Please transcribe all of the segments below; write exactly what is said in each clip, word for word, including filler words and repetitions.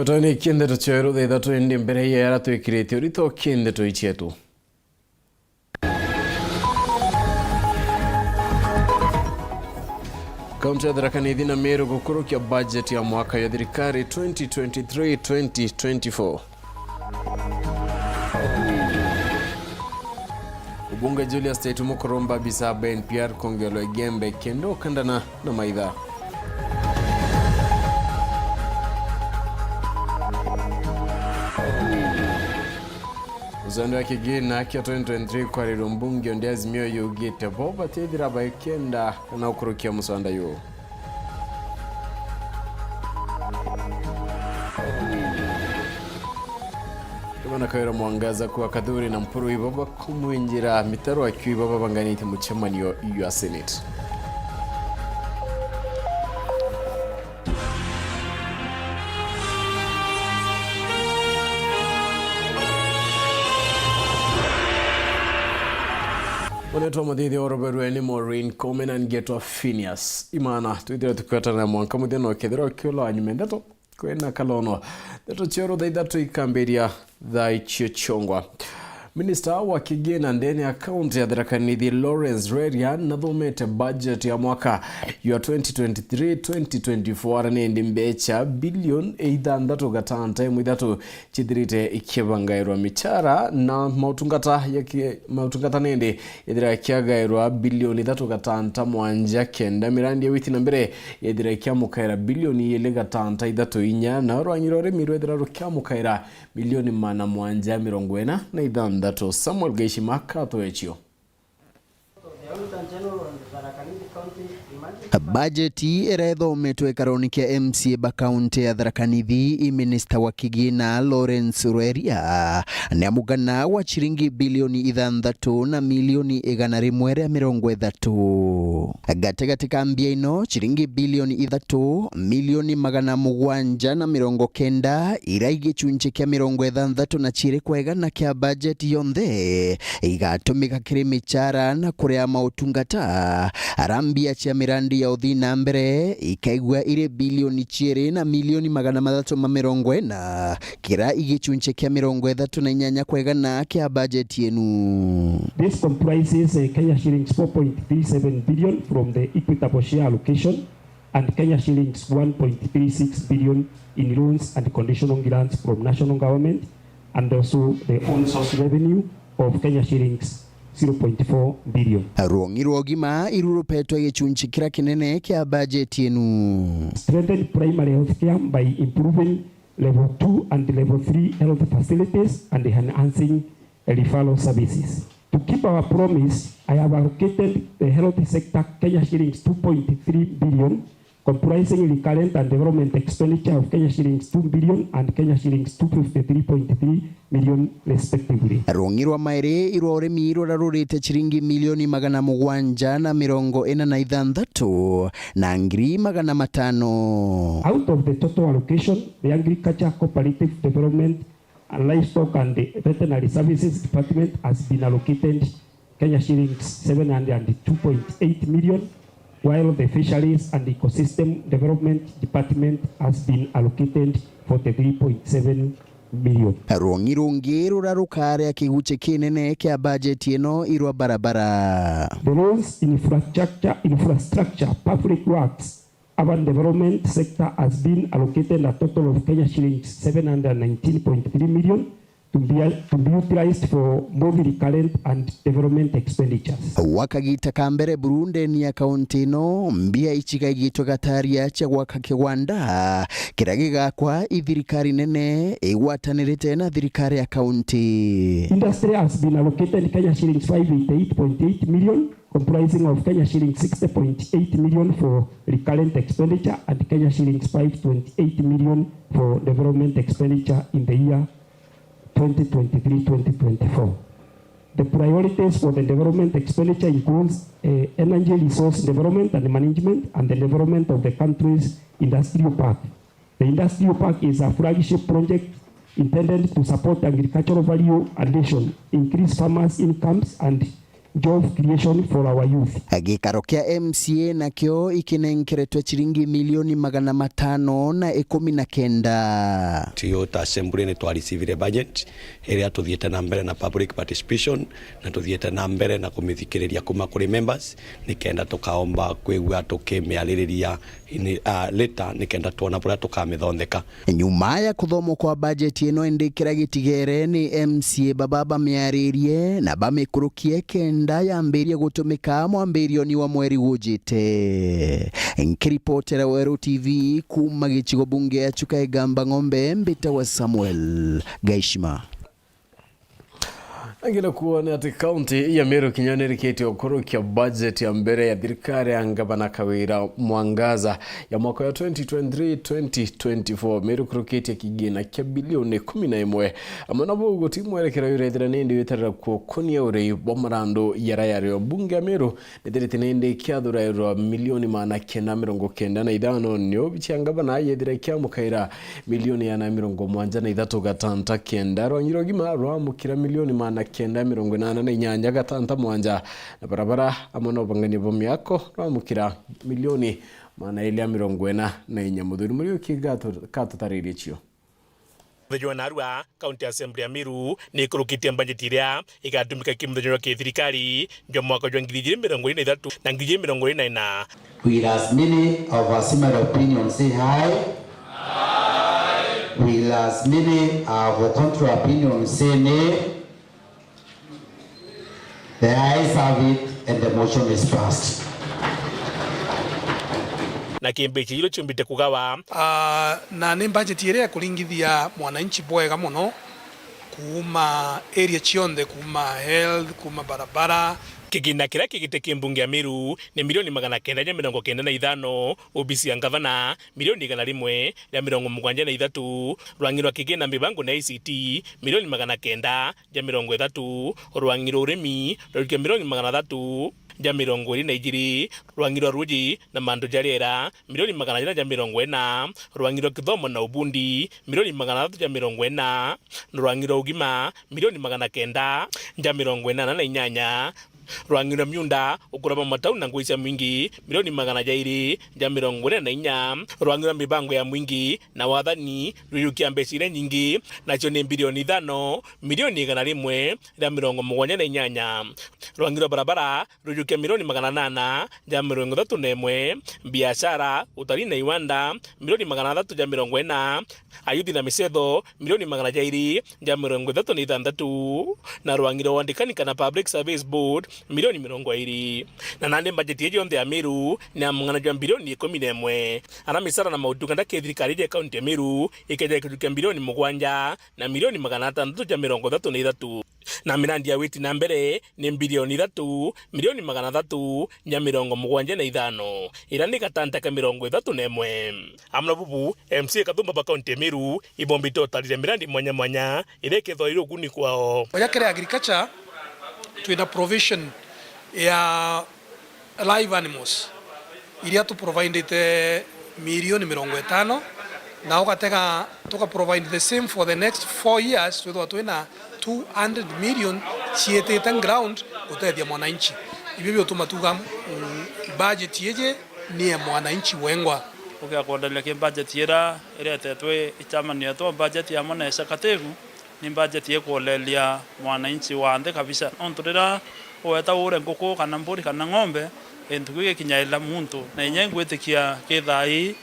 Tutanikie ndeto cieru thaa ithatu indi mbere ya ara twikiritie urito ki ndeto icietu. Kaunti ya Tharaka Nithi na Meru gukurukia budget ya mwaka ya thirikari twenty twenty-three twenty twenty-four. Ubunge Julius Taitu Mukurumba bisaba N P R kuongelwa Igembe kenda ukandana na maitha. Uzondo wa kigina kia twenty twenty-three kwarirwa mbunge ndi Azimio yugite bo batithira baikenda kana ukurukia musanda yu. Gavana Kawira Mwangaza kuwa Kathuri na Mpuru ibo bakumwinjira mitaro akiu ibo babanganite mucemanio jwa Senate. Unetwa muthithia uroberwe ni Maureen Komen na ngetwa Phineas Imana. Twithire tukwetana mwanka muthenya ukethira ukiula wa nyuma ndeto. Kwina kalono. Ndeto cieru thaa ithatu ikambiria thaa icio ciongwa. Minista wa kigina ndene ya kaunti ya Tharaka Nithi Lawrence Rweria nathomete budget ya mwaka ya twenty twenty-three twenty twenty-four, na indi mbecha bilioni ithanthatu gatanta imwe ithatu cithirite ikibangairwa michara na mautungata ya ki-, mautungata nindi ithira kiagairwa bilioni ithatu gatanta mwanja kenda. Mirandi ya witi na mbere yethira ikiamukaira bilioni ili gatanta ithatu inya, na rwangi rwa urimi rwethira rukiamukaira milioni magana mwanja mirongo ina na ithanthatu. Samuel Gaishima akatwechio. Bajeti iria ithometwe ikaroni kia M C A ba kaunti ya Tharaka Nithi, i minista wa kigina Lawrence Rweria ni amugana wa ciringi bilioni ithanthatu na milioni igana rimwe ria mirongo ithatu. Gatigati ka mbia ino, ciringi bilioni ithatu, milioni magana mugwanja na mirongo kenda, iria i gicunci kia mirongo ithanthatu na ciiri kwa igana kia bajeti yonthe, igatumika kiri michara na kuria mautungata. Ara mbia cia mirandi ya uthii na mbere ikaigua iri bilioni ciiri na milioni magana mathatu ma mirongo ina, kira i gicunci kia mirongo ithatu na inyanya kwa igana kia bajeti inu. This comprises, uh, Kenya shillings four point three seven billion from the equitable share allocation and Kenya shillings one point three six billion in loans and conditional grants from national government, and also the own source revenue of Kenya shillings zero point four billion. Rwong'i rwa ugima iru rupetwe gicunci kira kinene kia bajeti inu. Strengthen primary healthcare by improving level two and level three health facilities and enhancing referral services. To keep our promise, I have allocated the health sector Kenya shillings two point three billion, comprising recurrent and development expenditure of Kenya shillings two billion and Kenya shillings two fifty-three point three million respectively. Rwong'i rwa mairi irwa urimi rurarurite ciringi milioni magana mugwanja na mirongo ina na ithanthatu na ngiri magana matano. Out of the total allocation, the agriculture, cooperative development, and livestock and the veterinary services department has been allocated Kenya shillings seven hundred and two point eight million, while the fisheries and ecosystem development department has been allocated forty-three point seven million. Rwong'i rungi ruria rukaria kiguchi kinene kia bajeti ino irwa barabara. The roads, infrastructure, infrastructure, public works, urban development sector has been allocated a total of Kenya shillings seven hundred nineteen point three million to be, to be utilized for both recurrent and development expenditures. Gwa kagita ka mbere buru ndeni ya kaunti ino, mbia icikaigitwe gataria cia gwaka kigwanda kiria gigakwa i thirikari nene igwatanirite na thirikari ya kaunti. Industry has been allocated Kenya shillings five eighty-eight point eight million, comprising of Kenya shillings sixty point eight million for recurrent expenditure and Kenya shillings five twenty-eight million for development expenditure in the year twenty twenty-three twenty twenty-four. The priorities for the development expenditure includes, eh, energy resource development and management and the development of the country's industrial park. The industrial park is a flagship project intended to support agricultural value addition, increase farmers' incomes, and Jobs creation for our youth. Gikaro kia M C A nakio ikinenkeretwe ciringi milioni magana matano na ikumi na kenda. Ti yo ta assembly ni twa receive budget iria tuthiite na mbere na public participation, na tuthiite na mbere na kumithikiriria kuma kuri members, nikenda tukaomba kwigua tukimiaririria ini, ah, later, nikenda twona buria tukamithondeka. Nyuma ya kuthomwa kwa bajeti ino, indi kiria gitigere ni M C A baba bamiaririe na bamikurukie kenda yambirie gutumika mwambirioni wa mweri gujite. Nkiripotera Weru T V kuma gicigo bunge ya Chuka Igamba Ng'ombe, mbitawa Samuel Gaishima. Angina kuona ati kaunti ya Meru kinya nirikitie gukurukia budget ya mbere ya thirikari ya ngavana Kawira Mwangaza ya mwaka ya twenty twenty-three twenty twenty-four. Meru kurukitie kigina kia bilioni kumi na imwe. Amwe na bau guti mwerekero jurethira nindi witarira kuokonia urei bwa marandu yara yario. Bunge ya Meru nithirite nindi kiathurairwa milioni magana kenda mirongo kenda na ithano, nio bicia ngavana yethire kiamukaira milioni igana mirongo mugwanja na ithatu gatanta kenda. Rwangi rwa ugima rwamukira milioni magana kenda mirongo inana na inyanya gatanta mwanja, na barabara amwe na ubangania bwa miako rwamukira milioni magana iri ya mirongo ina na inya. Muthuri Muriuki gatu-, katutaririe cio. Muthenya wa narua, County Assembly ya Meru ni ikurukitie mbajeti iria igatumika ki muthenya jwa kithirikari jwa mwaka jwa ngiri ijiri mirongo iri na ithatu na ngiri ijiri mirongo iri na ina. Will as many of a similar opinion say aye? Will as many of a contrary opinion say nay? The ayes have it and the motion is passed. Na ki mbeca iria ciumbite kugawa. Ah, na ni budget iria ikuringithia mwananchi bwega mono, kuuma area cionthe, kuuma health, kuuma barabara. Kigina kiria kigite ki mbunge ya Meru ni milioni magana kenda ja mirongo kenda na ithano, obisi ya ngavana milioni igana rimwe ria mirongo mugwanja na ithatu, rwangi rwa kigina, mibango na I C T milioni magana kenda ja mirongo ithatu, rwangi rwa urimi rwajukia milioni magana athatu ja mirongo iri na ijiri, rwangi rwa ruuji na mantu ja riera milioni magana jana ja mirongo ina, rwangi rwa kithomo na ubundi milioni magana athatu ja mirongo ina, na rwangi rwa ugima milioni magana kenda ja mirongo inana na inyanya. Rwangi rwa miunda, ukura bwa matau na ngui cia mwingi, milioni magana jairi ja mirongo ina na inya. Rwangi rwa mibango ya mwingi na wathani, rwijukia mbeca iria nyingi, nacio ni bilioni ithano, milioni igana rimwe ria mirongo mugwanja na inyanya. Rwangi rwa barabara, rwijukia milioni magana nana ja mirongo ithatu na imwe. Biashara, utalii na iwanda, milioni magana athatu ja mirongo ina. Ayuthi na micetho, milioni magana jairi ja mirongo ithatu na ithanthatu, na rwangi rwa wandikani kana Public Service Board, milioni mirongo iri. Na nandi mbajeti iji yonthe ya Meru ni ya mung'ana jwa bilioni ikumi na imwe. Ara misara na mautungata ki thirikari iji ya kaunti ya Meru ikeja ikijukia bilioni mugwanja na milioni magana atanthatu ja mirongo ithatu na ithatu. Na mirandi ya witi na mbere ni bilioni ithatu, milioni magana athatu ja mirongo mugwanja na ithano, iria ni gatanta ka mirongo ithatu na imwe. Amwe na bubu, M C A kathumba ba kaunti ya Meru ibombite utarire mirandi mwanya mwanya iria ikethirwa iri uguni kwao. Oja kiri agriculture, twina provision ya live animals iria tu providete milioni mirongo itano, na ugatega tuka provide the same for the next four years, twithwa twina two hundred million ciitite ground gutethia mwananchi. Ibio biutuma tuga, mm, budget iji ni ya mwananchi wengwa. Ukia kuondereria ki budget ira iretetwe i chairman yetu wa budget amwe na executive, ni budget ikuoleria mwananchi wa nthi kabisa. Nontu riria uweta ugure nguku kana mburi kana ng'ombe, gintu kiu gikinyairira muntu. Na inya ingwitikia ki thaa ii,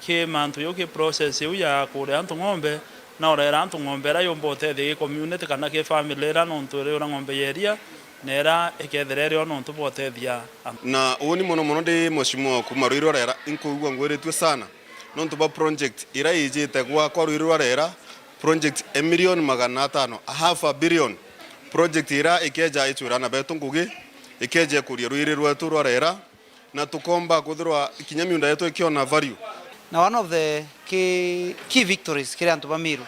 ki mantu jau, ki process iu ya kuria antu ng'ombe, na urera antu ng'ombe iria yumba utethia ki community kana ki family iria, nontu iriura ng'ombe ya iria, na iria ikethira irio nontu bwa utethia antu. Na uuni mono mono ndi mheshimiwa kuma Ruiru Rwera, inkuigua ngwiritue sana nontu bwa project iria ijite gwakwa Ruiru Rwera, project e milioni magana atano, a half a billion, project iria ikeja itwira ana betu ngugi, ikeja ikuria rwiri rwetu rwa Rwera, na tukomba kwithirwa kinya miunda yetu ikiona value. Na one of the key, key victories kiri antu ba Meru,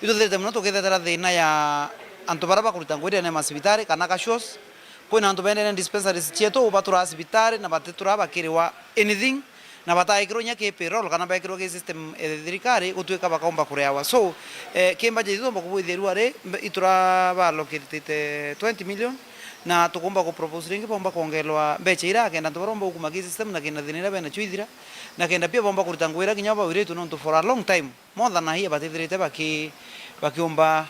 ituthetete mono tukithetera thina ya antu baria bakuruta ngugi ndene ya macibitari kana casuals. Kwina antu bendene dispensaries cietu baturaa cibitari na batituraa bakiriwa anything, na bataikirwa inya ki payroll kana baikirwa ki system ya thirikari gutwika bakaumba kuriawa. So, eh, ki budget itumba kubwithia riu ari, mbe-, itura ba allocate twenty million, Na tukumba ku propose ringi bomba kwongerwa mbecha ira, kenda antu baria bomba gukuma ki system na kenda thina iria benacio ithira, na kenda pia bomba kuruta ngugi iria kinya bawiritu, nontu for a long time, more than a year, batithirite baki-, bakiumba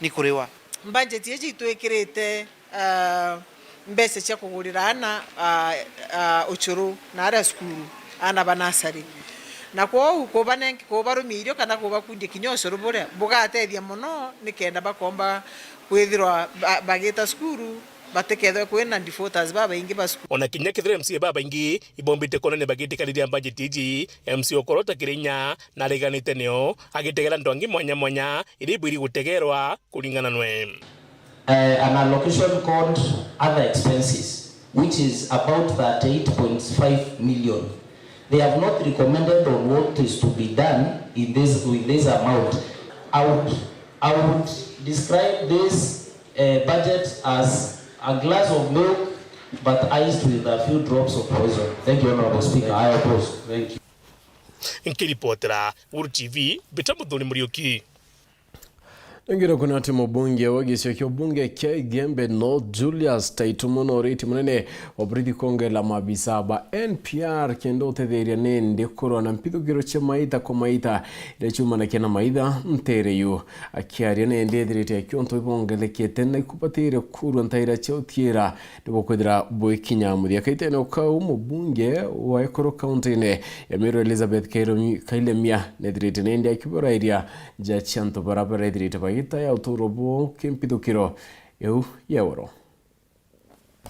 ni kuriwa. Budget iji itwikirite, ah, mbecha cia kugurira ana, ah, ah, ucuru na aria cukuru, ana ba nasari. Na kwou kubanenk-, kubarumia irio kana kubakundia kinya ucuru buria bugatethia mono, ni kenda bakomba kwithirwa ba-, bagita cukuru, batikethwe kwina defaulters babaingi ba cukuru. Ona kinya kethira M C A babaingi ibombite konene bagitikaniria budget iji, M C A Okoro ta Kirinya nareganite nio, agitegera antu angi mwanya mwanya iria ibwiri gutegerwa kuringana nwe. Eh, an allocation called other expenses, which is about thirty-eight point five million. They have not recommended on what is to be done in this, with this amount. I would, I would describe this, eh, budget as a glass of milk, but iced with a few drops of poison. Thank you, Honorable Speaker. I oppose. Thank you. Nkiripotera Guru T V, Mbita Muthuri Muriuki. Ningire kuna ati mubunge wa gicigo kia ubunge kia Igembe North, Julius Taitumu, noriti munene wa borithi kwongela maabisa ba N P R kenda utetheria nindi kurwa na mpithukiro cia maita kwa maita iria ciumanagia na maitha ntere yu. Akiaria nindi ethirite aki untu ibongelekete na ikubatire kurwa ntaira cia utiira nibukwithira bwikinya muthia. Kaitene kau, mubunge wa Ekuru kaunti-ini ya Meru Elizabeth Kairomi-, Kailemia nethirite nindi akiborairia nja cia antu bara barethirite bagitaya uturo bwao kimpithukiro iu ya oro.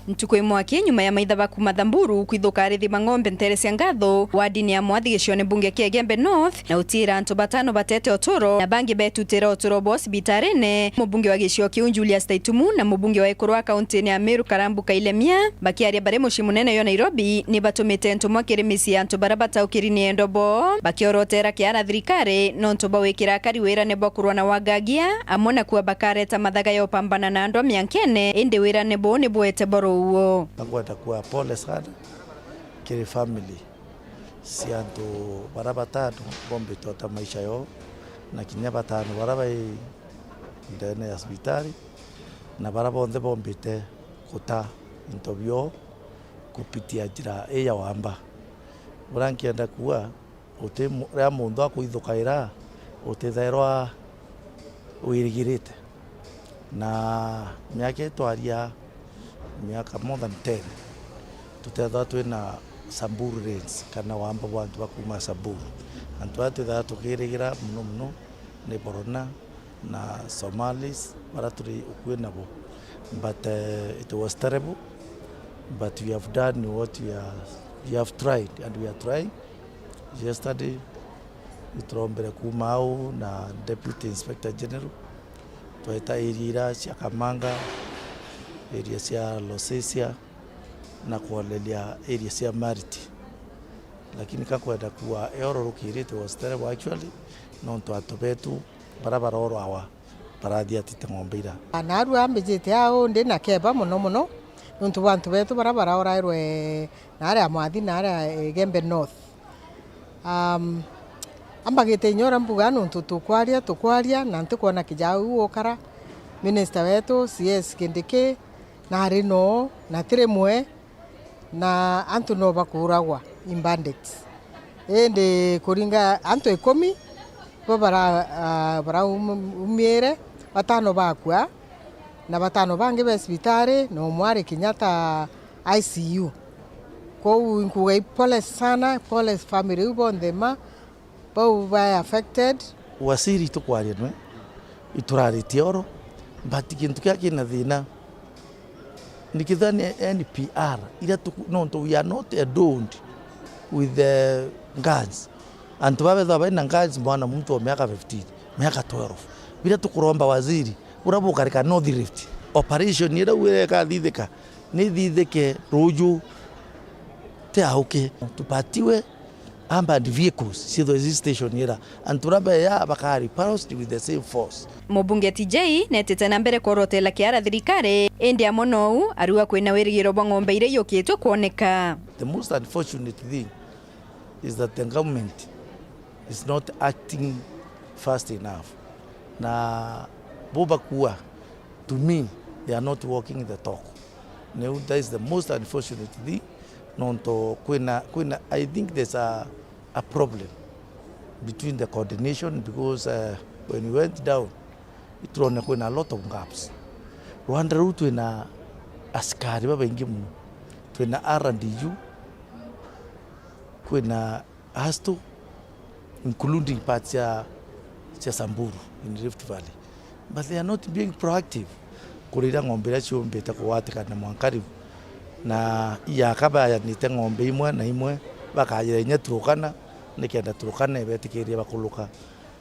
Ntuku imwe aki nyuma ya maitha ba kuma Thamburu kwithuka arithi ba ng'ombe ntere cia Ngathu, wardini ya Mwathi gicione bunge kia Igembe North, na utiira antu batano batete uturo na bangi betutira uturo bwa cibitarine, mubunge wa gicigo kiu Julius Taitumu na mubunge wa Ekuru wa kaunti-ini ya Meru Karambu Kailemia, bakiaria bari mucii munene yo Nairobi, ni batumite ntumwa kiri micii ya antu bara bataukiri ni endo boo, bakiorotera kiara thirikari nontu bwa gwikira akari wirane bwa kurwa na wagagia, amwe na kuwa bakareta mathaga ya upambana na andu a miankene, indi wirane buu ni bwete boro uo. Nangwenda kuwa pole sana kiri family cia antu bara batano bombite uta maisha yoo, na kinya batano bara bai ndene ya cibitari, na bara bonthe bombite kuta into bioo kupitia njira ii ya wamba. Buria nkienda kuuga, uti mu-, riria muntu akwithukaira, utithairwa wirigirite. Na miaka ii twaria, miaka more than ten, tutethagwa twina Samburu Rains, kana wamba bwa antu ba kuuma Samburu. Antu aa twithagwa tukirigira mono mono ni Borona na Somalis, bara turi ukui nabo. But, eh, it was terrible, but we have done what we are, we have tried and we are trying. Yesterday, niturombere kuuma au na Deputy Inspector General, tweta area ira cia Kamanga, area cia Losesia, na kwoneria area cia Mariti. Lakini ka kwenda kuuga, eoro rukirite was terrible actually, nontu antu betu bara baroragwa barathiatite ng'ombe ira. Naarua mbijite au ndi na keba mono mono, nontu bwa antu betu bara baraorairwe naaria Mwathi, naaria Igembe North. Um, ambagite inya uria mbuga, nontu tukwaria, tukwaria, na ntikwona kijau uu ukara. Minister wetu, C S Kindiki, naari noo, na ti rimwe, na antu no bakuuragwa in bandits. Indi kuringa antu ikumi bo bara-, ah, baraumiire, batano bakua, na batano bangi be cibitari, na umwe ari kinya ta I C U. Kwou inkuuga ipole sana, pole family iu bonthe ma, bau ba affected. Waziri tukwaria nwe, ituraritie oro, but gintu kia kina thina, nikithani N P R, ira tuku-, nontu we are not adorned with the guns. Antu baba bethagwa baina guns, mwana muntu wa miaka fifteen, miaka twelve. Bira tukuromba waziri, ura bukarika North Rift, operation ira wira ikathithika, nithithike ruju, ti auki. Tupatiwe armored vehicles, ciithwe ci station ira. Antu ra beya bakari repulsed with the same force. Mubunge T J netite na mbere kworotela kiara thirikari, indi amwe nou, ariuga kwina wirigiro bwa ng'ombe iria iyukitwe kwoneka. The most unfortunate thing is that the government is not acting fast enough. Na bo bakua, to me, they are not walking the talk. Niu, that is the most unfortunate thing, nontu kwina, kwina, I think there's a, a problem between the coordination, because, uh, when we went down, iturona kwina a lot of gaps. Rwanda ruu twina asikari babaingi muno, twina R D U, kwina ASTU, including parts cia, cia Samburu in Rift Valley. But they are not being proactive. Kuri iria ng'ombe iria ciumbite kugwatikana mwanka riu, na iaka bayanite ng'ombe imwe na imwe bakajira inya Turkana, nikenda Turkana ibetikirie bakuluka.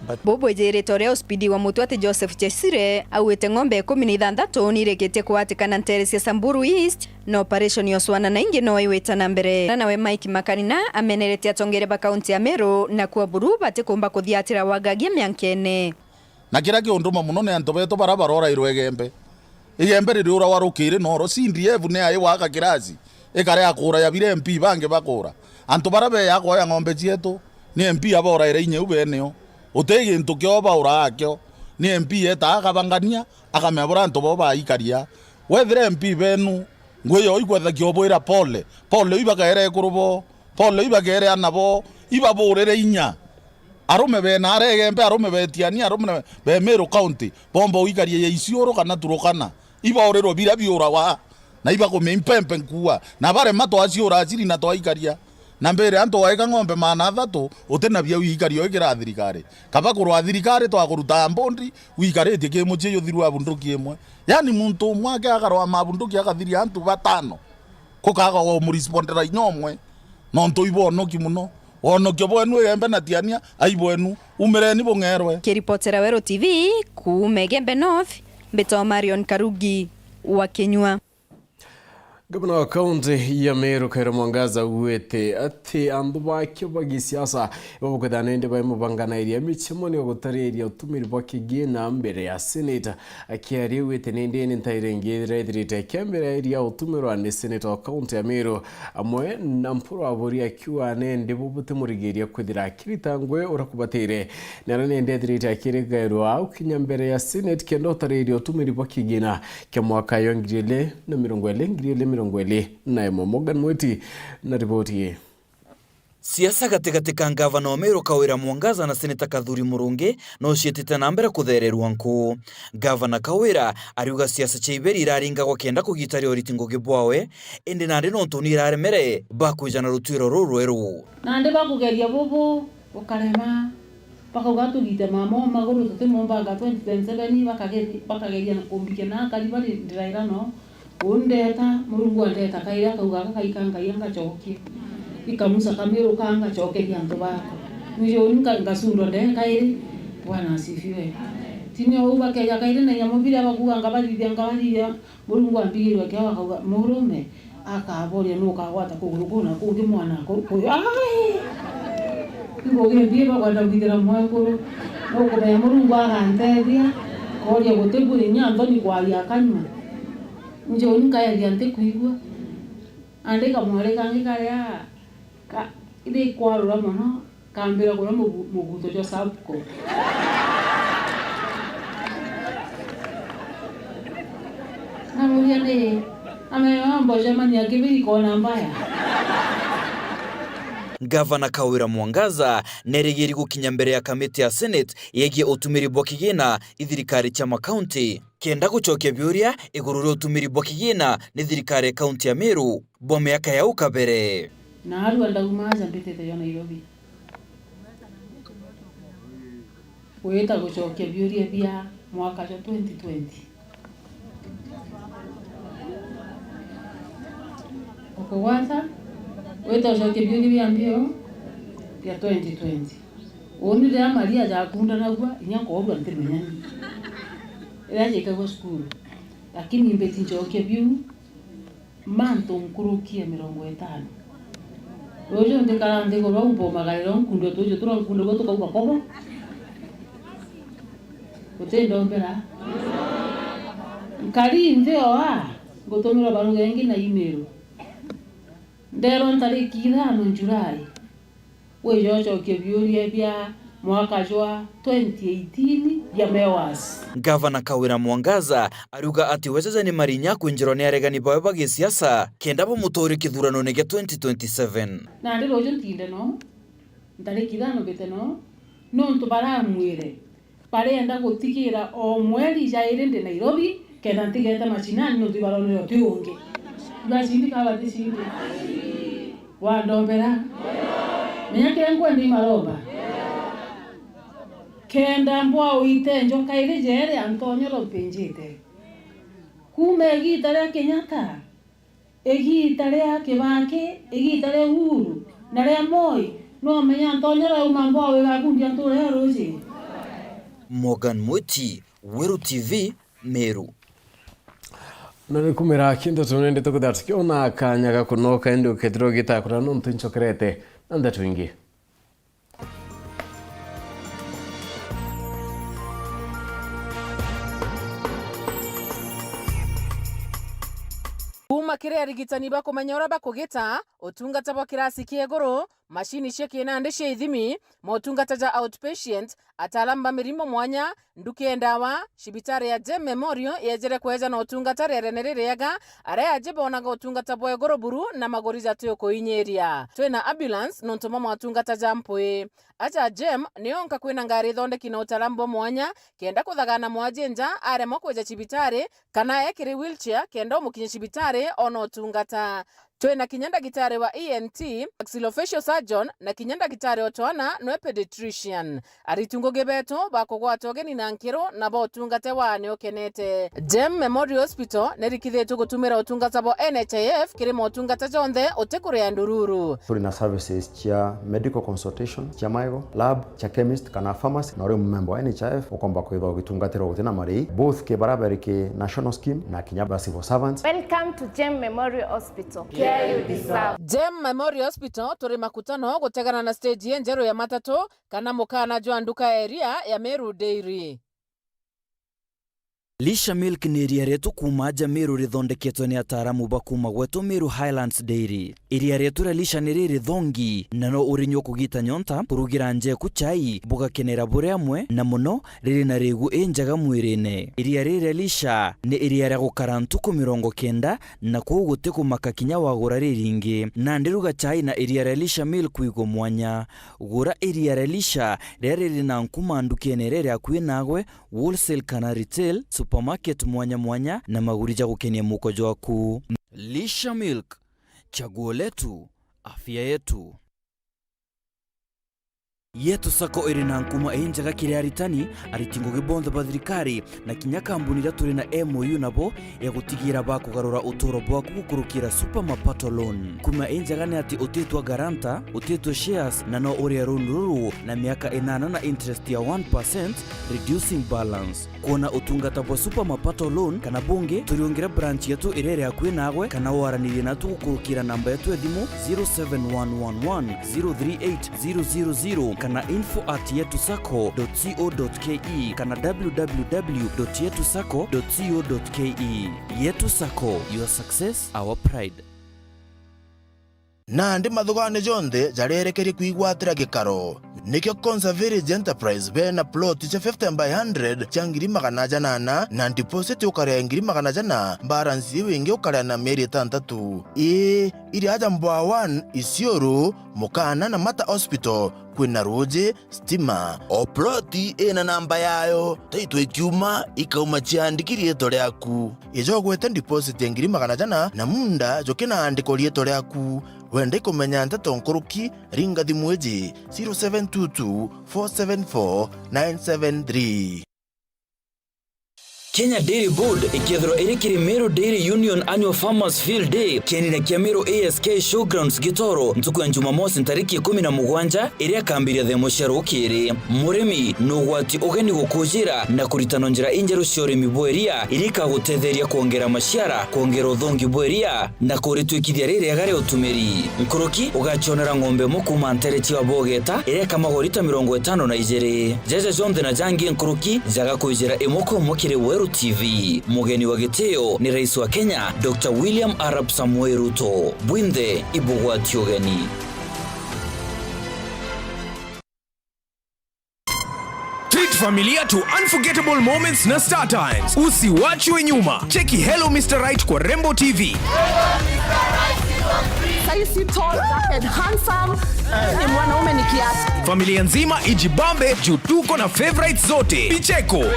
But bubwijirite uria Ospidi wa Mutwati Joseph Chesire auite ng'ombe ikumi na ithanthatu nirikitie kugwatikana nteere cia Samburu East, na operation ya ucwana na ingi no iwita na mbere. Na nawe Mike Makanina amenerete atongeria ba kaunti ya Meru na kuo buru batikumba kuthiatira wagagia miankene. Na kiria kiunduma mono ni antu betu baria barorairwe Igembe. Igembe ririurawa rukiri noro, C D F ni ai waka kirasi, ikare akura ya bire M P bangi bakura. Antu baria beya kwoya ng'ombe cietu, ni M P aboraire inya iu beneo. Uti gintu kio baura akio, ni M P etaa akabangania, akamea buria antu bao baikaria. Wethire M P benu, ngui yo ikwethagia ubwira pole, pole ibagere ekuru bo, pole ibagere ana bo, ibaburire inya. Arume bena aria Igembe, arume betiania, arume be Meru County, bomba uikaria ya Isiuru kana Turukana. Ibaurirwe biria biurawa, na ibakumia impempe nkuua, na barema twaciura aciri na twaikaria. Na mbere antu waika ng'ombe maana athatu, uti na bia uikaria uikira thirikari. Kaba kurwa thirikari twakuruta mbondi, uikaritie ki mucii juthiru abunduki imwe. Yani muntu umwe ake akarwa mabunduki akathiria antu batano. Kukaga wa umurespondera inya umwe. Nontu ibonoki mono. Wonokio bwenu Igembe na Tiania, ai bwenu. Umireni bung'erwe. Kiripotera Weru T V, kuuma Igembe North, mbitwa Marion Karugi wa Kinyua. Gavana wa kaunti ya Meru Kawira Mwangaza augite ati antu bakio ba gisiasa ibabukwithana indi bai mubanganairia micemanio gutariria utumiri bwa kigina mbere ya seneta. Akiaria augite ni ndini ntaire ingi ithira ithirite ikiambira iria utumirwa ni seneta wa kaunti ya Meru amwe na Mpuru Aburi akiuga ni ndi bu butimurigiria kwithira akirita ngui uria kubatire. Nara ni ndi ethirite akirigairwa au kinya mbere ya senate kenda utariria utumiri bwa kigina kia mwaka yo ngiri ili na mirongo ili, ngiri ili mirongo ili na imwe. Morgan Mwiti na riboti ii. Siasa gatigati ka ngavana wa Meru Kawira Mwangaza na seneta Kathuri Murungi no ciitite na mbere kuthererua nku. Ngavana Kawira ariuga siasa cia iberi iraringagwa kenda kugitaria uriti ngugi bwawe, indi nandi nontu ni iraremere bakwija na rutuiro ruru rweru. Nandi bakugeria bubu, bukarema. Bakauga tugite mama o maguru, tutimumbanga twenty twenty-seven, bakageri-, bakageria na kumbikia na akari bari ndiraira no. Uu ndeta, Murungu andeta kairi, akauga, "Gaka gaika Ngai angacokie. Ikamusa kamiru ka ngacokeria antu bakwa." Niji uni nka-, ngacundwa ndee kairi. Bwana asifiwe. Tini o uu bakeja kairi na inya mubiria bakuuga ngabathithia, ngabathithia. Murungu ambigirwe kiao akauga, "Murume, akaboria nu ukagwata kuguru kuu na kungi mwana aku kuyu." Ai! Ngugi mbii bakwenda kwithira mwekuru. Nukumenya Murungu agantethia, kooria guti buri inya nthoni kwaria akanyua. Nji uni nkaethia ntikwigua. Andika mwari kangi karia ka-, ni kwarura mono. Kambira kuria mugu-, muguto jwa Sapco. Namuria ni, amenya mboca mani akibiri kona mbaya. Ngavana Kawira Mwangaza nerigiri gukinya mbere ya kamiti ya Senate yegie utumiri bwa kigina i thirikari cia makaunti, kenda gucokia biuria iguru ria utumiri bwa kigina ni thirikari ya kaunti ya Meru bwa miaka ya au kabere. Na arua ndauma aja mbitite yo Nairobi. Gwita gucokia biuria bia mwaka jwa twenty twenty. Ukugwata, gwita gucokia biuria bia mbio bia twenty twenty. Uni riria Maria jakundanagua, inya nkoorua ntimenyani. Riria jaikagua cukuru. Lakini mbiti ncokia biu, mantu nkuruki ya mirongo itano. Ruju ndikara nthiguru au mbomagarira au nkundu tuju turia nkundagua tukauga kobo. Guti ndombera. Nkari nthi oa, ngutumirwa baruga ingi na email. Nderwa ntariki ithano Julai. Wija ucokie biuria bia mwaka jwa twenty eighteen, ya Mewas. Ngavana Kawira Mwangaza ariuga ati we jaja ni marinya kwinjirwa ni aregani bawe ba gisiasa kenda bamutorie kithuranone gia twenty twenty-seven. Nandi ruju ntinde no, ntariki ithano mbite no, nontu baramwire barienda gutigira o mweri jairi ndi Nairobi, kenda ntigete macinani nontu ibaronere uti ungi. Ibacindi ka baticindi? Wandombera? Menya kiria nkwenda imaromba. Kenda mbwa uite njoka iri jeere antonyoro mpinjite. Kuuma igiita ria Kenyatta, igiita ria Kibaki, igiita ria Uhuru, na ria Moi, no menya antonyoro auma mbwa wigakumbia ntuura ya ruuji. Morgan Mwiti, Weru T V, Meru. Na ni kumira kintu tunendete kwithira tukiona kanya ga kunoka, indi ukethirwa ugitakura nontu ncokerete na ndeto ingi. Kuuma kiri arigitani ba kumenya uria bakugita, utungata bwa kirasi kia iguru, macini cia kinandi cia ithimi, motungata ja outpatient, ataalamu ba mirimo mwanya, nduka ya ndawa, cibitari ya Jem Memorial yejere kweja na utungata rierene ririega, aria aji bonaga utungata bwa iguru buru na maguri jati ukuinyiria. Twina ambulance nontu bwa motungata ja mpwi. Aja Jem ni onka kwina ngari ithondeki na utaalamu bwa mwanya, kenda kuthagana mwaji nja aremwa kweja cibitari, kana ekiri wheelchair kenda umukinyia cibitari ona utungata. Twina kinya ndagitari wa E N T, maxillofacial surgeon, na kinya ndagitari o twana nwe pediatrician. Ariti ngugi betu bakugwata ugeni na nkiru na botungate wa ni ukenete. Jem Memorial Hospital nirikithitue gutumira utungata bwa N H I F kiri motungata jonthe utikuria ndururu. Turi na services cia medical consultation, cia magego, lab, cia chemist kana pharmacy, na uri mumemba wa N H I F ukomba kwithwa ugitungatirwa guti na marii, both ki bara bari ki national scheme na kinya ba civil servants. Welcome to Jem Memorial Hospital. Care you deserve. Jem Memorial Hospital turi makutano gutegana na stage injeru ya matatu kana mukana jwa nduka ya iria ya Meru Dairy. Lisha Milk ni iria rietu kuuma aja Meru rithondeketwe ni ataaramu ba kuuma gwetu Meru Highlands Dairy. Iria rietu ria Lisha ni riri thongi, na no urinyua kugita nyonta, kurugira njeku chai, bugakenera buri amwe, na muno riri na rigu injega mwirine. Iria riri ria Lisha ni iria ria gukara ntuku mirongo kenda, na kwou guti kumaka kinya wagura riringi. Nandi ruga chai na iria ria Lisha Milk igwe mwanya. Gura iria ria Lisha riria riri na nkuma ndukene iria iri akui nagwe, wholesale kana retail, supermarket mwanya mwanya, na maguri ja gukenia muko jwaku. Lisha Milk, chaguo letu, afya yetu. Yetu Sacco iri na nkuma injega kiri aritani, ariti ngugi bonthe ba thirikari, na kinya kambuni iria turi na M O U nabo, ya gutigira bakugarura uturo bwaku gukurukira Super Mapato Loan. Nkuma injega ni ati utitwa guarantor, utitwa shares, na no uria loan ruru na miaka inana na interest ya one percent, reducing balance. Kwona utungata bwa Super Mapato Loan kana bungi, turiungire branch yetu iria iri akui nagwe, kana waranirie natu gukurukira namba yetu ya thimu zero seven one one one zero three eight zero zero zero kana info at yetu sacco dot co dot K E kana w w w dot yetu sacco dot co dot K E. Yetu Sacco, your success, our pride. Nandi mathuganio jonthe jarerekerie kwigwatira gikaro. Nikio Conserve Village Enterprise bena plot cia fifty by hundred cia ngiri magana janana na deposit ukaria ngiri magana jana, balance iu ingi ukaria na mieri itantatu. Ii, iri aja Mbwa one, Isiolo, Mukana na Mata Hospital, kwina ruuji, stima. O ploti ina namba yayo, taitwa ikiuma, ikauma ciandiki riitwa riaku. Ija ugwete deposit ya ngiri magana jana na munda juki na andiko riitwa riaku. Wenda ikumenya nteto nkuruki, ringa thimu iji, zero seven two two, four seven four, nine seven three. Kenya Dairy Board ikethirwa iri kiri Meru Dairy Union Annual Farmers Field Day, kienine kia Meru A S K Showgrounds Gitoro, ntuku ya Jumamosi ntariki ikumi na mugwanja, iria ikambiria thaa imwe cia rukiri. Murimi nugwati ugeni gukujira na kuritana njira injeru cia urimi bwa iria, iria ikagutetheria kwongera maciara, kwongera uthongi bwa iria, na kuritwikithia ririega ria utumiri. Nkuruki, ugacionera ng'ombe imwe kuuma ntere cia Bogeta, iria ikamagwa rita mirongo itano na ijiri. Jaja jonthe na jangi nkuruki, jaga kwijira imwe kwa imwe kiri Weru T V. Mugeni wa gitio ni Rais wa Kenya, Doctor William Arap Samoei Ruto. Bwinthe ibugwati ugeni. Treat Familia to unforgettable moments na Star Times. Usiwachwe nyuma. Cheki Hello Mister Right kwa Rembo T V. Saisi tall, dark and handsome. Ni mwanaume ni kiasi. Familia nzima ijibambe juu tuko na favorites zote. Vicheko. It's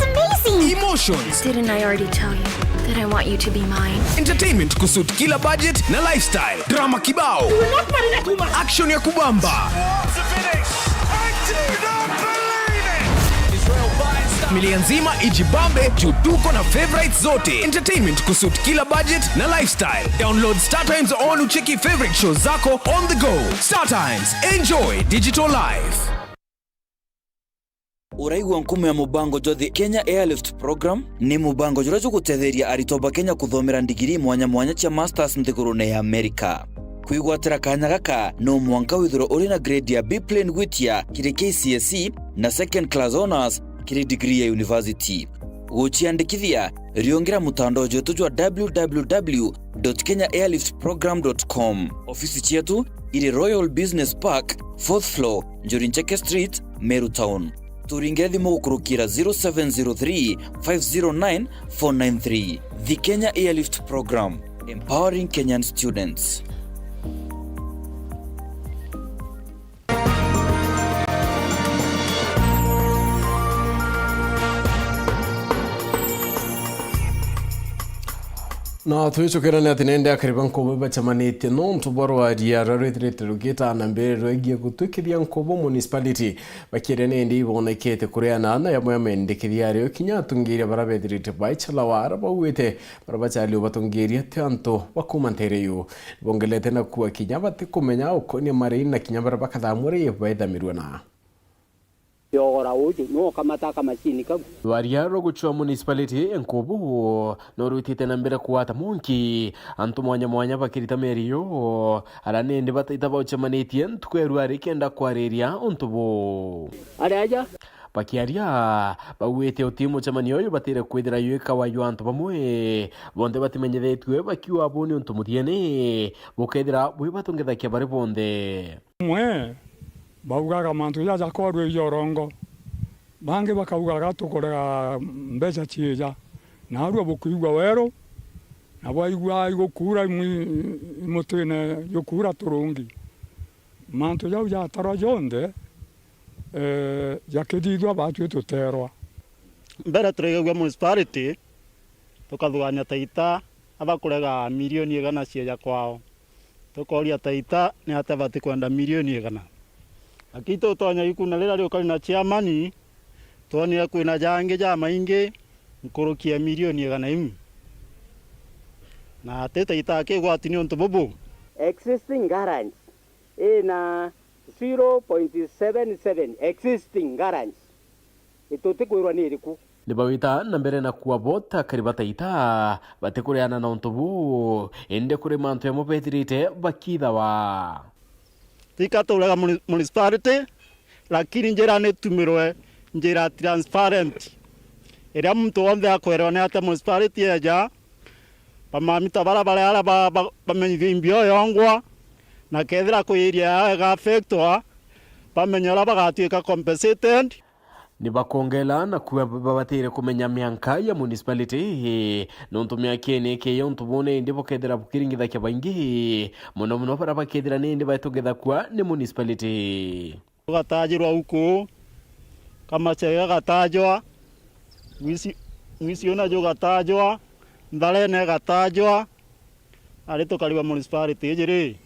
amazing. Emotions. Didn't I already tell you that I want you to be mine? Entertainment kusuit kila budget na lifestyle. Drama kibao. Action ya kubamba. Familia nzima ijibambe juu tuko na favorites zote. Entertainment kusuit kila budget na lifestyle. Download Star Times on ucheki favorite shows zako on the go. Star Times, enjoy digital life. Uraigua nkumo ya mubango jwa The Kenya Airlift Program? Ni mubango juria jugutetheria aritwa ba Kenya kuthomera ndigiri mwanya mwanya cia masters nthigurune ya Amerika. Kwigwatira kanya gaka, no mwanka withirwe uri na grade ya B plain gwitia kiri K C S E na second class honours kiri degree ya university. Guciandikithia, riungira mutandao jwetu jwa w w w dot kenya airlift program dot com. Ofisi cietu iri Royal Business Park, fourth floor, Njuri Ncheke Street, Meru Town. Turingire thimu gukurukira zero seven zero three, five zero nine, four nine three. The Kenya Airlift Program, empowering Kenyan students. Na twicukirane ati nende akari ba nkubu bacemanitie nontu bwa rwaria ruria rwithirite rugitana mbere rwegie gutwikithia nkubu municipality. Bakiaria nindi ibonekete kuriana na yamwe ya mendekithia ario kinya atungiria bara bethirite baichalawa ara bauite bara bachali ubatungiria ti antu ba kuma ntere yu. Bongelete na kuwa kinya batikumenya ukonia mari na kinya bara bakathamwa ri baithamirwe na yogora uju no kamata kamachini kau. Rwaria rwa gucua municipality nkubu no rwitite na mbere kugwata monki, antu mwanya mwanya bakirita meri yo, ara nindi bataita baucemanitie ntuku ya rwari kenda kwariria untu bu. Ari aja. Bakiaria, bauite uti mucemanio uyu batire kwithira yuikawa yu antu bamwe, bonthe batimenyithitue bakiuga bu ni untu muthiene bukethira bwi batungethakia bari bonthe. Amwe baugaga mantu jaja korwa ija urongo, bangi bakaugaga tukurega mbeca ciija, narua bukwigua weru, na bwaigua igukuura imwi-, imutine jukuura turungi. Mantu jau jatarwa jonthe, eh, jakithithua batwi tuterwa. Mbere turaigagua municipality, tukathugania taita, abakurega milioni igana cieja kwao. Tukoria taita ni atia batikwenda milioni igana. Lakini tutonya ikuna riria riukari na chairman, twonire kwina jangi jamaingi nkuruki ya milioni igana imu. Na ati taita akigwati ni untu bubu. Existing garage ina zero point seven seven existing garage. Itutikwirwa ni iriku. Ni bawita na mbere na kuwa bo ta akari bataita, batikuriana na untu buu, indi kuri mantu yamo bethirite bakithawa. Tika turega muni-, municipality, lakini njira ni tumirwe njira transparent, iria muntu wonthe akwerewa ni atia municipality eja, bamamita bara bari ara ba-, ba-, bamenyithie imbi oyongwa, na kethira kwi area yao iga affectwa, bamenye uria bagatuika compensated. Ni bakongela na kuuga babatire kumenya mianka ya municipality, nontu miakene iki ya untu bune indi bukethira bukiringithakia baingi, mono mono baria bakethira ni indi baitungithakua ni municipality. Ugatajirwa uku, kamachege gatajwa, mwisi, mwisi una jugatajwa, ntharene gatajwa, ari tukariwa municipality iji ri.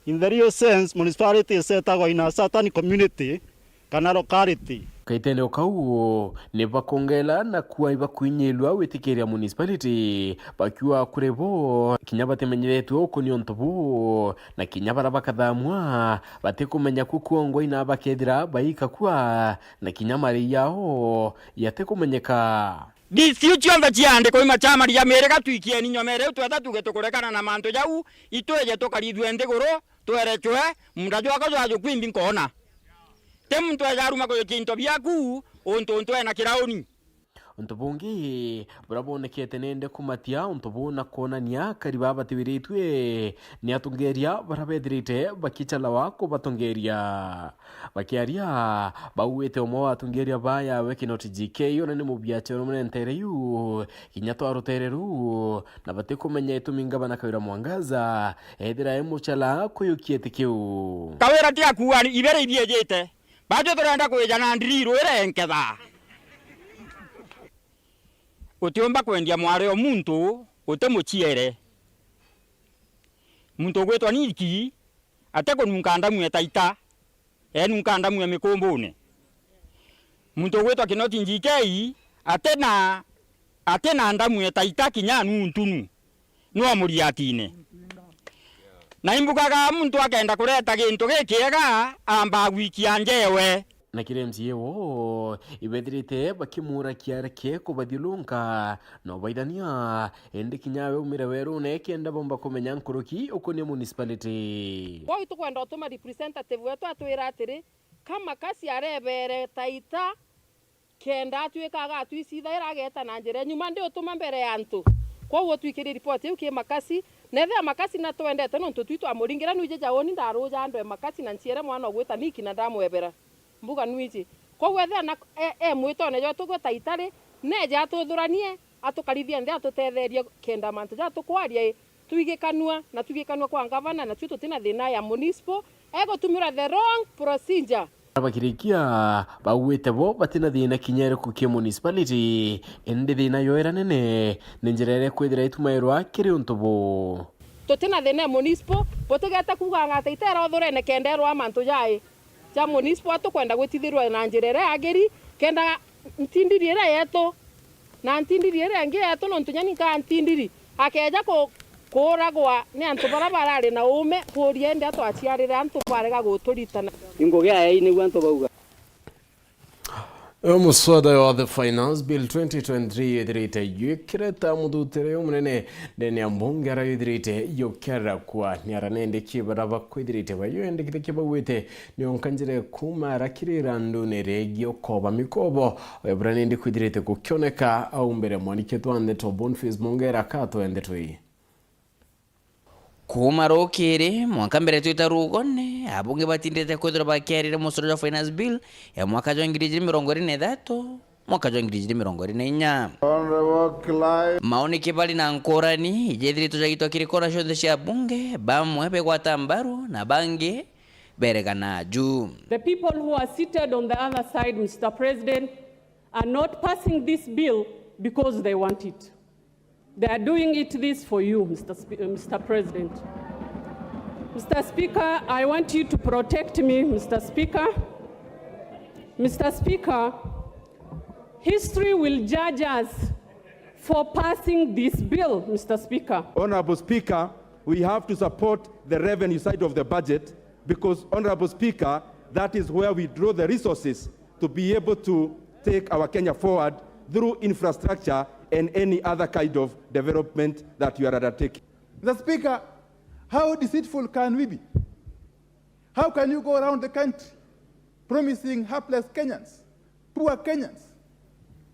In the real sense, municipality isetagwa in a certain community kana locality. Kaitene o kau, ni bakongela na kuwa ibakuinyilua gwitikiria municipality, bakiuga kuri bo, kinya batimenyethetwe uku ni untu buu, na kinya bara bakathamwa, batikumenya ku kwongwa ina bakethira baika kua, na kinya mari yao yatikumenyeka. Dispute cionthe ciaandikwa i machama ria miri gatwikieni nyomere u twetha tuge tukurekana na mantu jau, itwije tukarithue nthiguru, twerechwe, munda jwakwa jwajukwimbi nkoona. Ti muntu eja aruma kujukia into biaku, untu untu ena kirauni. Untu bungi buria bwonekete nende kumatia untu buu na kwonania akari baa batiwiritue ni atongeria baria bethirite bakicalawa kubatongeria. Bakiaria, bauite umwe wa atongeria baa yawe Kinoti G K, ona ni mubiachi urumire ntere iu, kinya twa rutere ruu, na batikumenya itumi ngavana Kawira Mwangaza ethira e muchala kuyukia iti kiu. Kawira ti akuua ibere ibiejite. Batwi turenda kwija na ndiriru irenketha. Utiumba kwendia mwari o muntu uti muciere. Muntu ugwitwa Niki ati kununka ndamu e Taita, enunka ndamu e Mikumbune. Muntu ugwitwa Kinoti G K ati na, ati na ndamu e Taita kinya nuntunu. Nwa muriatine. Na imbugaga muntu akenda kureta gintu gikiega, amba gwikia njewe. Na kiri M C A woo, ibethirite bakimurakia areke kubathiurunka, no baithania, indi kinya we umire werune kenda bomba kumenya nkuruki ukunie municipality. Wou tukwenda utuma representative wetu atwira atiri, ka Makasi arebere Taita, kenda atwika agatwicithaira ageeta na njira ya nyuma, ndi utuma mbere ya antu. Kwou utwikirie ripoti iu ki Makasi, na ethia Makasi na twendete nontu twi twamuringira, nwiji ja uni ndaruja andu e Makasi na nciere mwana ugwita Niki na ndamwebera. Mbuga nwiji. Kwou ethia na e, e mwitone jwetu gwe Taita ri, neje atuthuranie, atukarithie nthi, atutetherie kenda mantu ja tukwaria i, twigikanua na twigikanua kwa ngavana, na twi tutina thina ya municipal, egutumira the wrong procedure. Bakirikia, bauite bo batina thina kinya iriku ki municipality, indi thina yo iria nene ni njira iria ikwithira itumairwa kiri untu buu. Tutina thina ya municipal, butigete kuuganga ati iteera uthurene kenda erwa mantu jai ja municipal, tukwenda gwitithirwa na njira iria yagiri, kenda ntindiri iria yetu, na ntindiri iria ingi yetu, nontu nyani nkaa ntindiri akeeja ku-, kuuragwa ni antu baria barari na uume, kuuria indi atwaciarire antu barega guturitana. Ingugi aya inigua antu bauga. Uyu muswada wa the Finance Bill twenty twenty-three yithirite yukireta muthutere umunene ndene ya mbunge aria yithirite yukiarakwa ni aranendeki baria bakwithirite bayuendekithikia bauite nionka njira ya kuuma arakirira ndune regi ukoba mikobo, oyo buria nindi kwithirite gukioneka au mbere. Mwaniki twa ndeto Boniface Mongera akatwea ndeto ii. Kuuma rukiri mwanka mbere twita rugone, abunge batindite kwithirwa bakiarire musoro jwa Finance Bill ya mwaka jwa ngiri ijiri mirongo iri na ithatu, mwaka jwa ngiri ijiri mirongo iri na inya. Honorable Clive. Maoni kibari na nkurani ijethirite jagitwa kiri kona cionthe cia bunge, bamwe begwata mbaru na bangi beregana ju. The people who are seated on the other side, Mister President, are not passing this bill because they want it. They are doing it this for you, Mister Spe-, uh, Mister President. Mister Speaker, I want you to protect me, Mister Speaker. Mister Speaker, history will judge us for passing this bill, Mister Speaker. Honorable Speaker, we have to support the revenue side of the budget because, Honorable Speaker, that is where we draw the resources to be able to take our Kenya forward through infrastructure and any other kind of development that you are undertaking. Mister Speaker, how deceitful can we be? How can you go around the country promising hapless Kenyans, poor Kenyans,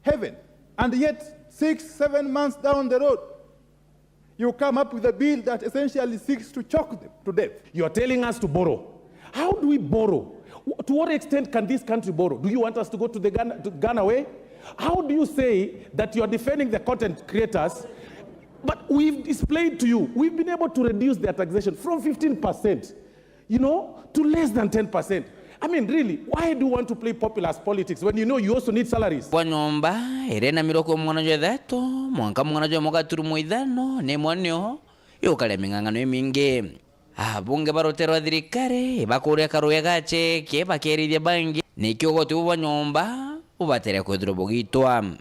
heaven, and yet six, seven months down the road, you come up with a bill that essentially seeks to choke them to death. You are telling us to borrow. How do we borrow? Wh-, to what extent can this country borrow? Do you want us to go to the Ghana, to Ghana way? How do you say that you are defending the content creators? But we've displayed to you, we've been able to reduce their taxation from fifteen percent, you know, to less than ten percent. I mean, really, why do you want to play populist politics when you know you also need salaries? Bwa nyomba iria inamirwa kwa mwana jwa ithatu mwanka mwana jwa mwaka turumo ithano ni mwanio yukaria ming'ang'ano imingi. Abunge ba rutero rwa thirikari bakuria karuya gacheke bakerithia bangi niki ugoti buu bwa nyomba bubatere kwithirwa bugitwa.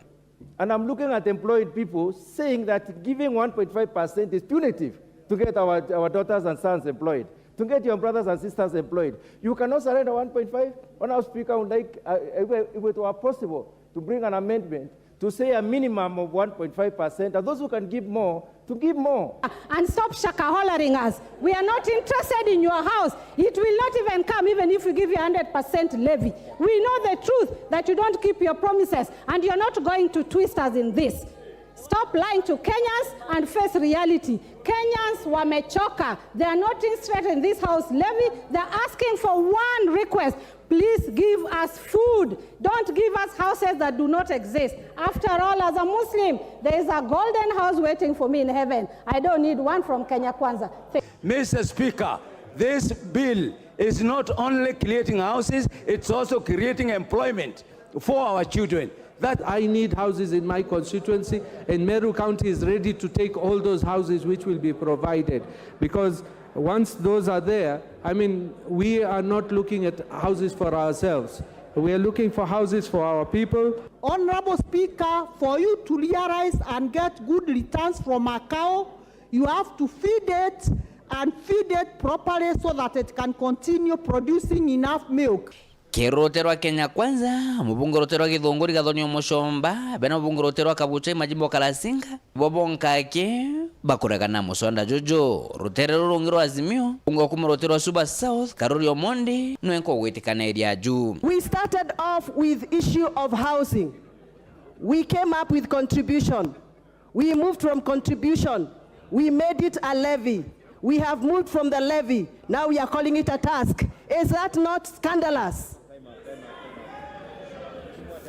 And I'm looking at employed people saying that giving one point five percent is punitive to get our, our daughters and sons employed, to get your brothers and sisters employed. You cannot surrender one point five. Honorable Speaker, I would like, uh, if it were possible, to bring an amendment To say a minimum of one point five percent, and those who can give more, to give more. And stop shakaholaring us. We are not interested in your house. It will not even come even if we give you a hundred percent levy. We know the truth that you don't keep your promises, and you're not going to twist us in this. Stop lying to Kenyans and face reality. Kenyans wamechoka. They are not interested in this house levy. They're asking for one request. Please give us food. Don't give us houses that do not exist. After all, as a Muslim, there is a golden house waiting for me in heaven. I don't need one from Kenya Kwanza. Thank Mister Speaker, this bill is not only creating houses, it's also creating employment for our children. That I need houses in my constituency, and Meru County is ready to take all those houses which will be provided, because once those are there, I mean, we are not looking at houses for ourselves. We are looking for houses for our people. Honorable Speaker, for you to realize and get good returns from a cow, you have to feed it and feed it properly so that it can continue producing enough milk. Kiri rutere rwa Kenya Kwanza, mubunge rutere rwa Githunguri Gathoni Muchomba, bena mubunge rutere rwa Kabuchai Majimbo Kalasinga, bo bonka aki bakuregana na muswada juju. Rutere ruru rungi rwa Azimio, mubunge wa kuma rutere rwa Suba South, Karuri Omondi, nwe nkugwitikaniria ju. We started off with issue of housing. We came up with contribution. We moved from contribution, we made it a levy. We have moved from the levy, now we are calling it a task. Is that not scandalous?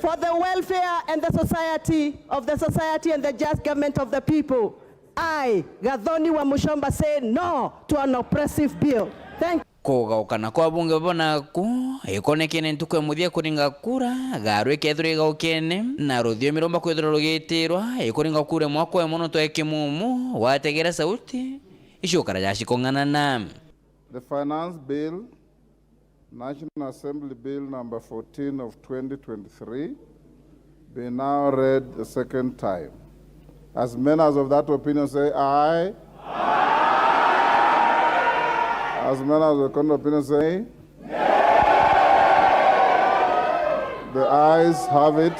For the welfare and the society of the society and the just government of the people, I, Gathoni wa Muchomba, say no to an oppressive bill. Thank you. Kugaukana kwa bunge baba naku ikonekene ntuku ya muthia kuringa kura, garu ikethirwa igaukene, na ruthiumi rumba kwithirwa rugitirwa ikuringa kura imwe kwa imwe nontu e kimumu, wategera sauti, icukara jacikong'anana. The Finance Bill, National Assembly Bill number fourteen of twenty twenty-three, be now read the second time. As many as of that opinion say aye. As many as of the contrary opinion say nay. The ayes have it.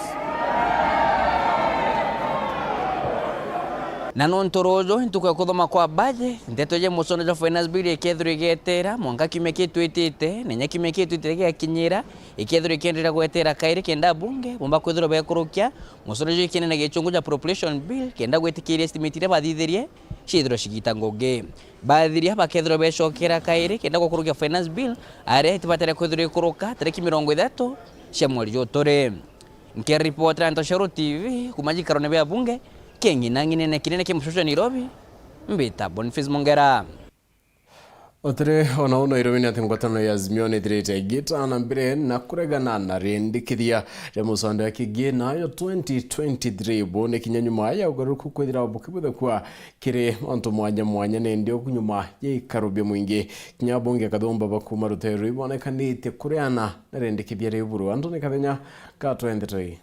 Na nontu ruuju ntuku ya kuthoma kwa budget, nteto ja musono ja finance bill ikethirwa igetera mwanka kiumia kitwitite, na inya kiumia kitwitite giakinyira, ikethirwa ikienderea gwetera kairi kenda abunge bomba kwithirwa bekurukia musono juu ikiene na gichungu ja population bill kenda gwitikiria estimate iria bathithirie ciithirwa cigita ngugi. Bathiria bakethirwa becokera kairi kenda gukurukia finance bill aria itibatare kwithirwa ikuruka tariki mirongo ithatu cia mweri juu turi. Nkiripotera Ntoshero T V kuma gikarone bia bunge kia ng'inang'inene kinene kia mucoco Nairobi, mbita Boniface Mongera. Utiri ona u Nairobi ni ati ngwataniro ya Azimio ni ithirite igita na mbere na kuregana na rindikithia ria muswada wa kigina yo twenty twenty-three. Bu ni kinya nyuma ya ugaruruku kwithira bukibuthakuwa kiri mantu mwanya mwanya, na indi uku nyuma ya ikaro bia mwingi. Kinya abunge kathumba ba kuuma rutere ruu ibonekanite kureana na rindikithia riu buru antu ni kathenya ka twenty twenty-three.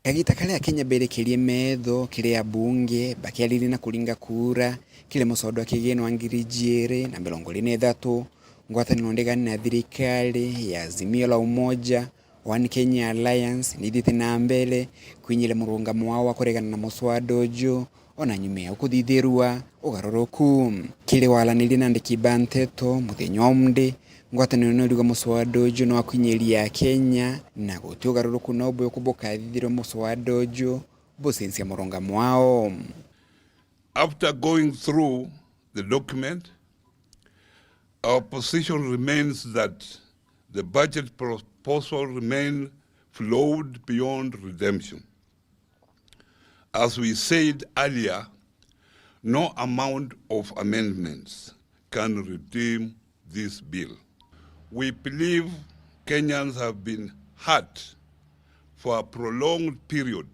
Kagita karia Akenya berekerie meetho kiri abunge bakiariria na kuringa kuura kiri muswada wa kigina wa ngiri ijiiri na mirongo iiri na ithatu, ngwataniro ndigani na thirikari ya Azimio la Umoja, One Kenya Alliance, niithiite na mbere kwinyiria murungamo wao wa kuregana na muswada uju, ona nyuma ya ukuthithirua ugaruruku. Kiri waranirie na andiki ba nteto muthenya wa umunthi, ngwataniro niuriuga muswada uju ni wa kwinyiria Akenya na guti ugaruruku nobu uku bukathithirwa muswada uju bucenjia murungamo wao. After going through the document, our position remains that the budget proposal remain flawed beyond redemption. As we said earlier, no amount of amendments can redeem this bill. We believe Kenyans have been hurt for a prolonged period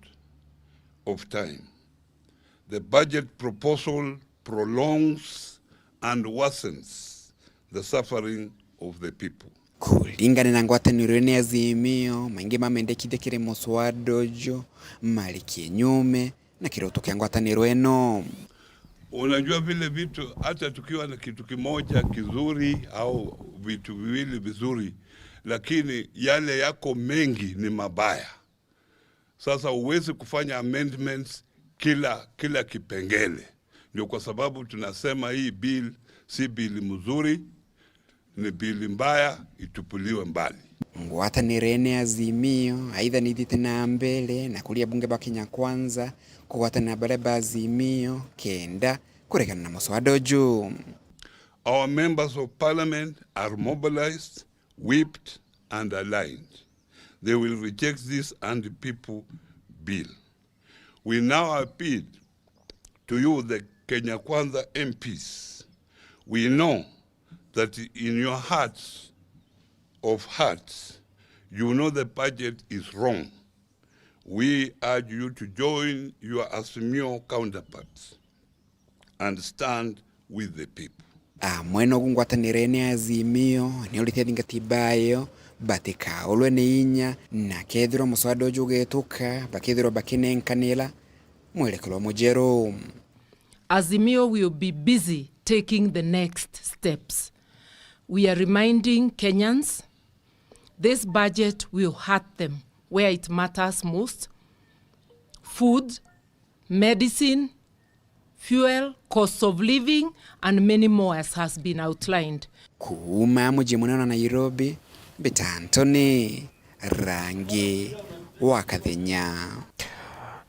of time. The budget proposal prolongs and worsens the suffering of the people. Kuringana na ngwataniro ino ya Azimio, maingi mamendekithia kiri muswada uju mari kinyume na kiroto kia ngwataniro ino. Unajua vile vitu, hata tukiwa na kitu kimoja kizuri au vitu viwili vizuri, lakini yale yako mengi ni mabaya. Sasa huwezi kufanya amendments kila, kila kipengele. Ndio kwa sababu tunasema hii bill si bill mzuri, ni bill mbaya, itupuliwe mbali. Ngwatanirene Azimio aithanithite na mbere na kuria bunge ba Kenya Kwanza kugwatana na baria ba Azimio kenda kuregana na muswada uju. Our members of parliament are mobilized, whipped and aligned. They will reject this anti-people bill. We now appeal to you, the Kenya Kwanza M Ps. We know that in your hearts of hearts, you know the budget is wrong. We urge you to join your Azimio counterparts and stand with the people. Amwe nogu ngwatanirene ya Azimio ni urite athingati bayo batikaurwe ni inya, na kethirwa muswada uju ugetuka, bakethirwa bakinenkanira mwerekero mujeru. Azimio will be busy taking the next steps. We are reminding Kenyans, this budget will hurt them where it matters most. Food, medicine, fuel, cost of living, and many more as has been outlined. Kuuma muji munene wa Nairobi, mbita Anthony Rangi wa Kathenya.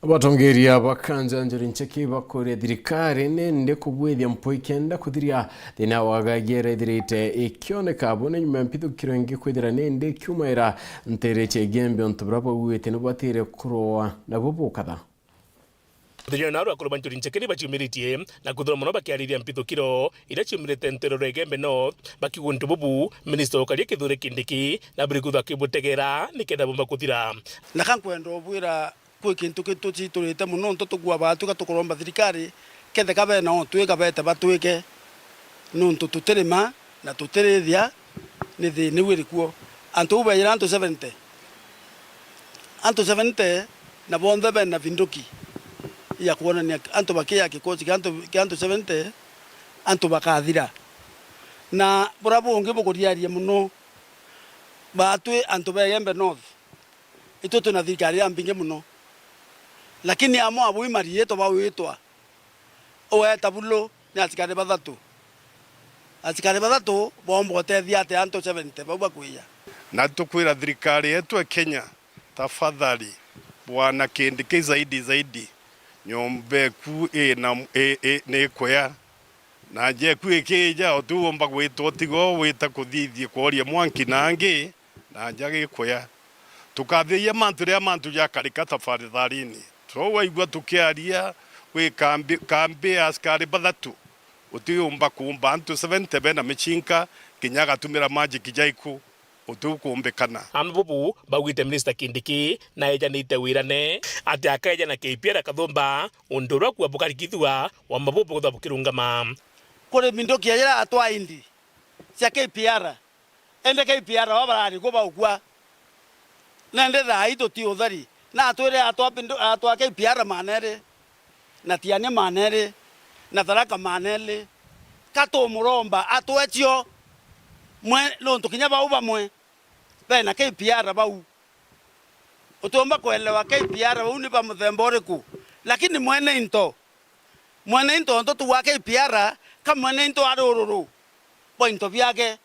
Abatongeria ba Kanja Njuri Ncheki bakuria thirikari nindi kugwithia mpwi kenda kuthiria thina wa wagagia ithirite ikioneka bune nyuma ya mpithukiro ingi kwithira nindi ikiumaira ntere cia Igembe untu buria bauite nibwatire kurwa nabo bukatha. Muthenya na akuru ba Njuri Ncheki ni baciumiritie na kwithirwa mono bakiariria mpithukiro iria ciumirite ntere rwa Igembe North, bakiuga untu bubu minista ukaria Kithure Kindiki na buri kwithirwa akibutegera nikenda bumba kuthira. Na ka nkwenda ubwira kwi kintu gituciturite mono, nontu tugua batwika tukuromba thirikari, ketheka bena utwika bete batwike, nontu tutirima na tutirithia, ni thina iu iri kuo. Antu bau baijira antu seventy, antu seventy, na bonthe bena binduki ya kwonania antu bakiya kikosi kia antu, kia antu seventy, antu bakathira. Na buria bungi bukuriaria mono, batwi antu ba Igembe North, itwe twina thirikari ya mbingi mono, lakini amwe abo imariitwa bawitwa, uweta Bulu ni asikari bathatu. Asikari bathatu boomba utethia atia antu seventy bau bakwija? Na tukwira thirikari yetu ya Kenya, tafadhali, Bwana Kindiki, zaidi zaidi, nyomba eku ina, i, i, ni ikuya. Na nja eku ikija, utiumba gwita utigo wita kuthithia kworia mwanki na angi, na nja gikuya. Tukathiria mantu riria mantu jakarika tafadhalini. Turaigua tukiaria gwi kambi, kambi ya asikari bathatu, utiumba kuumba antu seventy bena micinka, kinya agatumira magic jaiku, utikumbikana. Amwe bubu baugite Minista Kindiki na ejanite wirane ati akeja na K P R Kathumba, untu uria kuwa bukarikithua wa mabubu kwithirwa bukirungama. Kuri minduki ira atwa indi cia K P R, indi K P R wa barari ku baukua. Nende thaa ii tuti utheri. Na atwire atwa bindu-, atwa K P R maana eri, na Tiania maana eri, na Tharaka maana eri. Ka tumuromba atwe cio mwe, nontu kinya bau bamwe bena K P R bau. Utiumba kuelewa K P R bau ni ba muthemba uriku. Lakini mwene into, mwene into ontu tuwa K P R, ka mwene into ari ururu bwa into biake.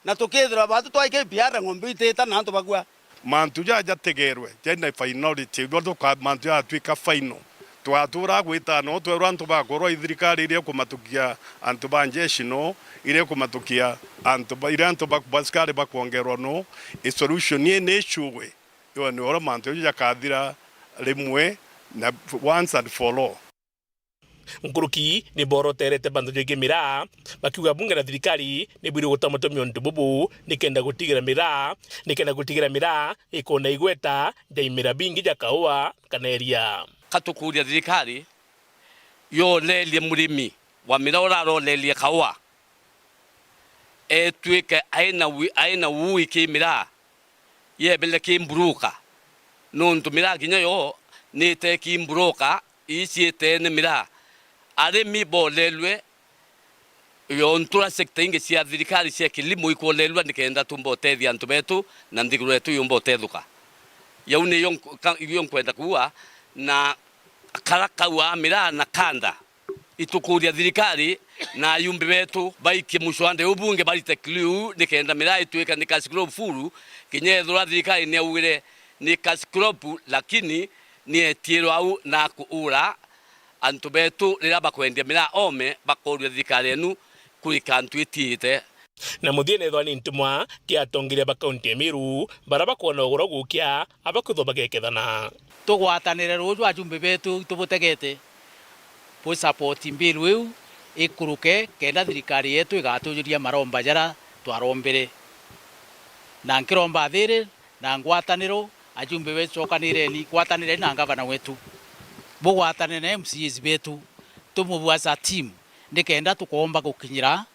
Na tukithirwa batu twa K P R ng'ombe itita na antu bakua. Mantu jaja jategerwe, jaina finality, bwa tuka-, mantu jatwika final. Twatura gwita no twerwa antu bakorwa ithirikari iria ikumatukia antu ba njeshi no, iria ikumatukia antu ba, iria antu ba, basikari bakwongerwa no, i solution ii ni icugwe. Iyo ni uria mantu jau jakathira rimwe na once and for all. Nkuruki ni boroterete bantu joingi miraa, bakiuga bunge na thirikari ni bwiri gutamutumia untu bubu nikenda gutigira miraa, nikenda gutigira miraa ikona igweta ja imera bingi ja kaua kana iria. Katukuria thirikari yolelie murimi wa miraa uria arolelie kaua, etwike aina wi-, aina uui ki miraa, yebele ki mburuka, nontu miraa kinya yo ni ite ki mburuka, ii ciite ni miraa. Arimi bolelwe, yo ntura sector ingi cia thirikari cia kilimo ikolelwa nikenda tumba utethia antu betu na nthiguru yetu yumba utetheka. Yau niyo nk-, ka-, iyo nkwenda kuuga, na kara kauaa miraa na kanda. Itukuria thirikari na ayumbe betu baikie mucwande ubunge barite clue nikenda miraa ituika ni cash crop full, kinya ethirwa thirikari niaugire ni cash crop, lakini nietirwa au na kuura antu betu riria bakwendia miraa ome, bakoria thirikari yenu kurika antu itiite. Na muthiene ethwa ni ntumwa kia atongeria ba kaunti ya Meru, bara bakwona ugoro gukia, abakwithwa bagekethana. Tugwatanire ruuju ajumbe betu, itubutegete bu support mbiru iu ikuruke, kenda thirikari yetu igatujuria maromba jaria twarombire. Na nkiromba athiri na ngwataniro, ajumbe betu, cokanireni, gwatanireni na ngavana wetu, bugwatane na M C As betu, tumubu as a team, nikenda tukoomba gukinyira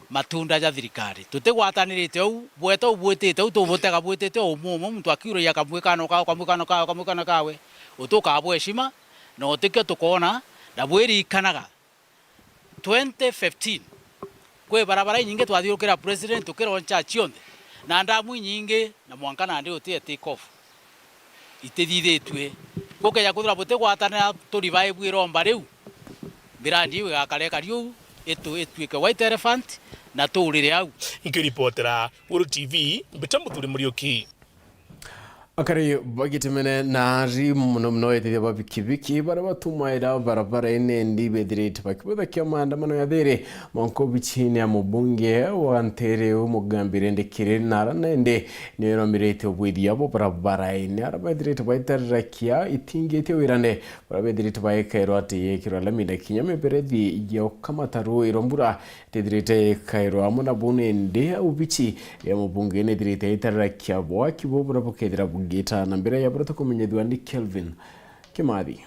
matunda ja thirikari. Tutigwatanirite uu, bweta uu bwitite uu, tubutega bwitite o umwe umwe, muntu akiuragia kamwikano kawe, kamwikano kawe, kamwikano kawe, utukabwa heshima, na utikio tukoona, na bwirikanaga twenty fifteen, kwi barabara inyingi twathiurukira president tukironcha cionthe, na ndamu inyingi, na mwanka nandi uti take off. Itithithitue. Gukeja kwithirwa butigwatanira, turibaibu iromba riu, mirandi iu igakareka riu, itu-, ituike white elephant, na tuurire au. Nkiripotera Guru T V, mbita Muthuri Muriuki. Akari bagitemene na ari mono mono etithia ba bikibiki baria batumaira barabara-ini ndi bethirite bakibuthakia maandamano ya thiri. Mwanka obichini ya mubunge wa ntere u Mugambi Rindikiri nara nende niromirite ubwithia bo barabara-ini. Ara bethirite baitarirakia itingitie wirane, baria bethirite baikairwa ati yekirwa lami na kinya miberethi ya ukamata rui rwa mbura tithirite ikairwa amwe na bu nindi ubichi ya mubunge nithirite itarirakia bwaki bu buria bukethira bugita na mbere ya buria tukumenyethua ni Kelvin Kimathi.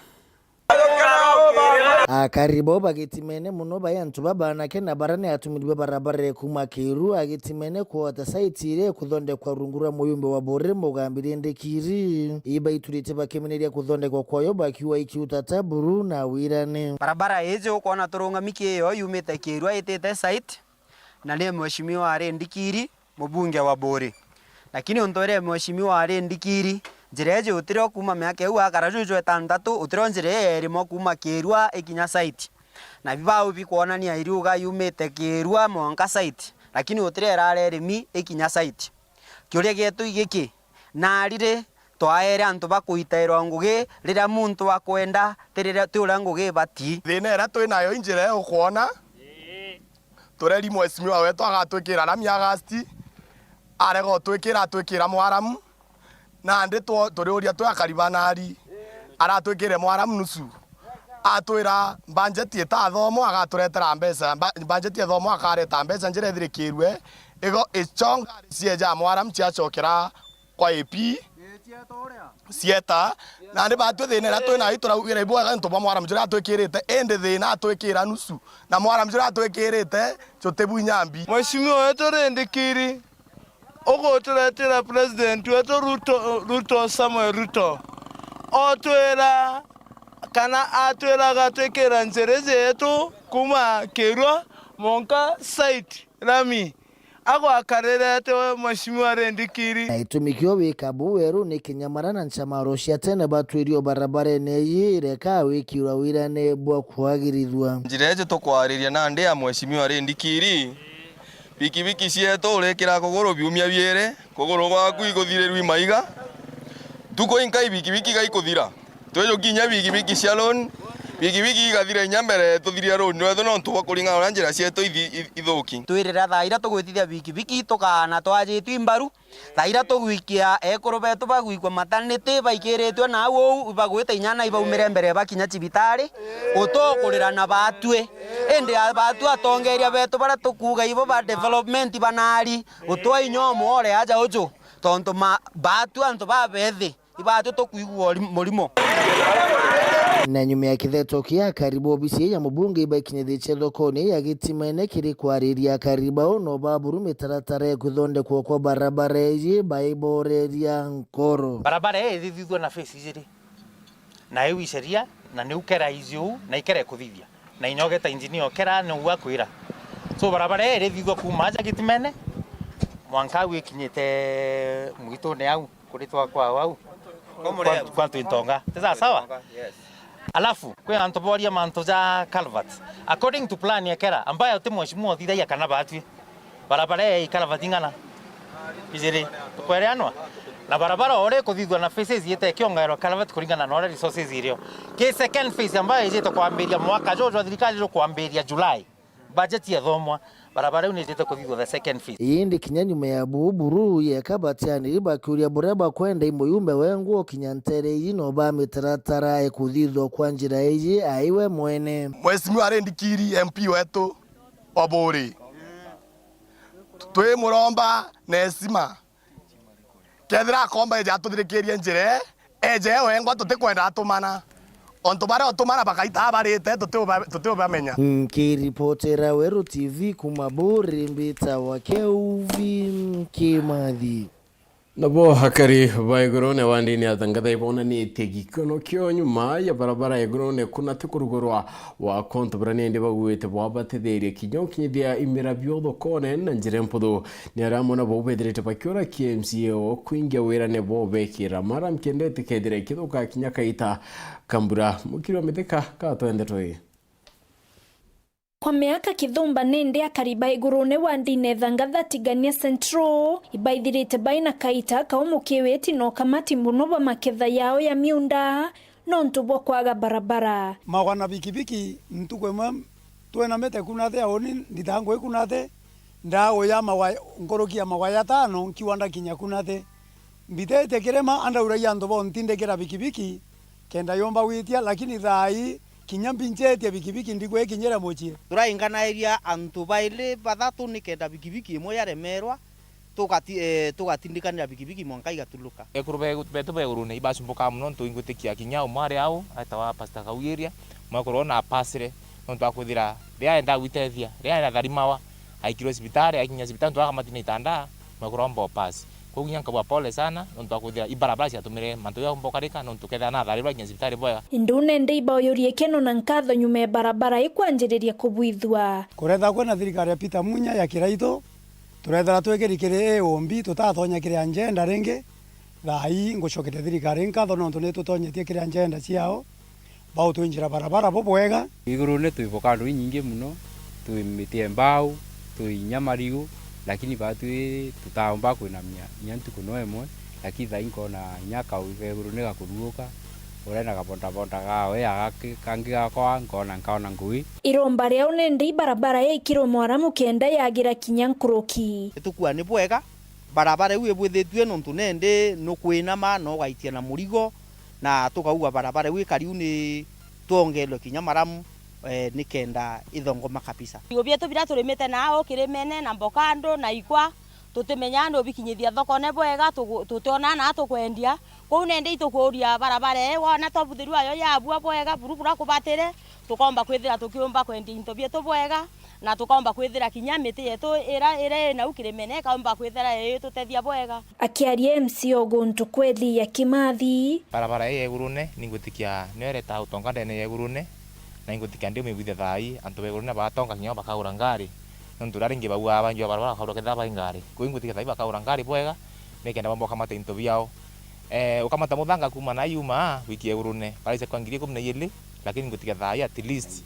Akari bo bagitimene mono bai antu babanake na bara ni atumiri ba barabara ya kuma Kiiru agitimene kwota saiti iria ikuthondekwa rungu rwa muyumbe wa Buri Mugambi Rindikiri. Ibaiturite bakimineria kuthondekwa kwayo bakiuga ikiutata buru na wirane. Barabara iji ukwona turungami kiyo yumite Kiiru itite site, na ni Mheshimiwa Rindikiri, mubunge wa Buri. Lakini untu iri Mheshimiwa Rindikiri, njira iji utirio kuma miaka iu akara juju itantatu, utirio njira ii yairimo kuma Kiiru ikinya site. Na bibau bikwonania iriuga yumite Kiiru mwanka site, lakini utirio irari irimi ikinya site. Kiuria gietu igiki, nari ri twaere antu bakuitairwa ngugi riria muntu akwenda, ti riria, ti uria ngugi ibati? Thina iria twi nayo i njira iu ukwona, tureri mheshimiwa wetu agatwikira rami Agasti, arega utwikira, atwikira mwaramu. Nandi two-, turiuria twi akari ba nari, aratwikire mwaramu nusu. Atwira mbanjeti itathomo, agaturetera mbeca, mba-, mbanjeti ethomwa, akareta mbeca njira ithirikirue, igo ichonga cieja mwaramu ciacokera kwa A P cieta. Nandi batwi thina iria twi nayo, turaugira ibwega antu ba mwaramu juria atwikirite, indi thina atwikira nusu, na mwaramu juria atwikirite jutibu inya mbi. Mheshimiwa wetu Rindikiri, uguturetera president wetu Ruto, Ruto, Samuel Ruto, otwira kana atwiraga twikira njira iji yetu kuma Kirua monka site rami, agwakarire ati we Mheshimiwa Rindikiri. Na itumi kio wika bu weru ni kinyamara na nchamaro cia tene batwirio barabarene iji ireka wikirwa wirane bwa kwagirithua. Njira iji tukwariria nandi ya Mheshimiwa Rindikiri, bikibiki cietu urikira kuguru biumia biiri, kuguru gwaku iguthirirwa i maiga. Ntuku inkai bikibiki igaikuthira. Twijukia inya bikibiki cia loan, bikibiki igathira inya mbere tuthiria loan rwetu nontu bwa kuringana uria njira cietu ithi-, i-, ithuki. Twirira thaa iria tugwitithia bikibiki tukaana twajitwe i mbaru, thaa iria tugwikia ekuru betu bagwikua maternity baikiritwe nau uu, ibagwita inya na ibaumire mbere bakinya cibitari, utukurira na batwi. Indi a-, batwi atongeria betu baria tukuuga ibo ba development banari, utwa inya umwe ore aja uju, tontu ma-, batwi antu babethi. Ibatwi tukwigua uri-, murimo. Na nyuma ya kitheto kia akari ba obisi ya mubunge ibakinyithitie thokoni ya Gitimene kiri kwariria akari bao no baburu mitaratara ya kuthondekwa kwa barabara iji baiboreria nkoro. Barabara ii ithithithua na phase ijiri, na iu iceria, na niu kera iji uu, na ikera ikuthithia. Na inya ugeta engineer ukera niu akwira. So barabara ii irithithua kuma aja Gitimene mwanka au ikinyite mwitune au. Kuri twakwa au, Kwa, kwa Twintonga. Ti sawa sawa? Alafu, kwi antu boria mantu ja culvert. According to plan ya kera, ambayo ti mheshimiwa uthithagia kana batwi. Barabara ii culvert ing'ana? Ijiri. Tukwereanwa? Na barabara uria ikuthithua na phases ite ikiongererwa culvert kuringana na uria resources irio. Ki second phase ambayo ijite kwambiria mwaka juju jwa thirikari jukwambiria July. Bajeti yathomwa, barabara iu niijite kuthithua the second phase. Indi kinya nyuma ya buu buru yeka batianiri bakiuria buria bakwenda i muyumbe wengwa ukinya ntere iji no ba mitaratara ikuthithua kwa njira iji aiwe mwene. Mheshimiwa ari ndikiri M P wetu Oburi. Twimuromba na heshima. Kethira akomba eje atuthirikirie njira ii, eje wengwa tutikwenda atumana. Ontu baria utumana bakaita barite tutiuba-, tutiubamenya. Nkiripotera Weru T V kuma Buri mbitawa Keuvi Kimathi. Nabo akari ba igurune wa ndini ya Thangatha ibonanitie gikeno kio nyuma ya barabara ya igurune kuna ti kurugurwa wa kontu baria nindi bagwite bwabatithirie kinya ukinyithia imira bio thokone na njira mputhu. Ni aria amwe nabo bethirite bakiura K M C A o kwingia wirane bo bekira mara mkendete kethira ikithuka kinya kaita kambura. Mukiri wa mithika gatwende twi. Kwa miaka kithumba nindi akari ba igurune wa ndine Thangatha Tigania Central ibaithirite baina kaita kau mukiwiti na ukamati muno bwa maketha yao ya miunda nontu bwa kwaga barabara. Magwa na bikibiki, ntuku imwe twinamite kunathe auni, nditangui kunathe, ndaguya magwa, nkuruki ya magwa jatano, nkiwa ndakinya kunathe. Mbitite kirima, andauragia antu bontindikira bikibiki, kenda yumba gwitia, lakini thaa ii, kinya mbinjetie bikibiki, ndigwikinyira mucii. Turainganairia antu bairi bathatu nikenda bikibiki imwe yaremerwa, tugati-, eh, tugatindikanira bikibiki mwanka igaturuka. Ekuru be-, betu be igurune ibacumbukaa mono, nontu ingwitikia kinya umwe ari au, etawa Pastor Kaugiria, mwekuru ona apasire, nontu akwithira riria aenda gwitethia, riria aenda tharimawa, aikirwe cibitari, aikinya cibitari, nontu akamati na itanda, mwekuru omba opasi. Kwou kinya nkabua pole sana, nontu akwithira ibarabara ciatumire mantu jau mbokarika, nontu kethira natharirwa akinya cibitari bwega. Indune ndi ibauyurie keno na nkatho nyuma ya barabara ikwanjiriria kubwithua. Kuretha kwina thirikari ya Peter Munya ya Kiraitu, Turethera twikiri kiri iumbi, tutatonya kiri agenda ringi. Thaa ii ngucokeria thirikari nkatho nontu nitutonyetie kiri agenda ciao, bautwinjira barabara bubwega. Igurune twi vokando inyingi mono, twi miti ya mbau, twi inya marigu, lakini batwi tutaumba kwinamia inya ntuku no imwe, lakini thaa ii nkona inya kau ka igurune gakuruguka, urenda kabondabonda kao, ii agaki-, kangi gakwa, nkona, nkaona ngui. Iromba riao nindi ibarabara iikirwe mwaramu kenda yagira kinya nkuruki. Itukua ni bwega, barabara iu ibwithitue nontu nindi nukwinama na ugaitia na murigo, na tukauga barabara iu ikari u ni twongerwe kinya maramu, eh, nikenda ithongoma kabisa. Bigo bietu biria turimite nao kirimene na mbokando na ikwa, tutimenyaa ni ubikinyithia thokone bwega, tugu-, tutiona na tukwendia. Kwou nindi itukuuria barabara ii, wona twabuthirua yo yabua bwega, buru bura kubatire, tukomba kwithira tukiumba kwendia into bietu bwega, na tukomba kwithira kinya miti yetu ira, ira inau kirimene ikaumba kwithira iitutethia bwega. Akiaria M C o guntu kwethi ya Kimathi. Barabara ii ya igurune, ningwitikia nio ireta utonga ndene ya igurune, na ingwitikia ndi umibwithia thaa ii, antu ba igurune batonga kinya bakagura ngari, nontu uria ringi baugaa banjua barabara bakaurwa kethira bai ngari. Kwou ingwitikia thaa ii bakagura ngari bwega, nikenda bamba ukamata into biao. Eh, ukamata muthanga kuuma na yuma wiki ya igurune, baraisa kwa ngiri ikumi na igiri, lakini ngutiga thaa ii at least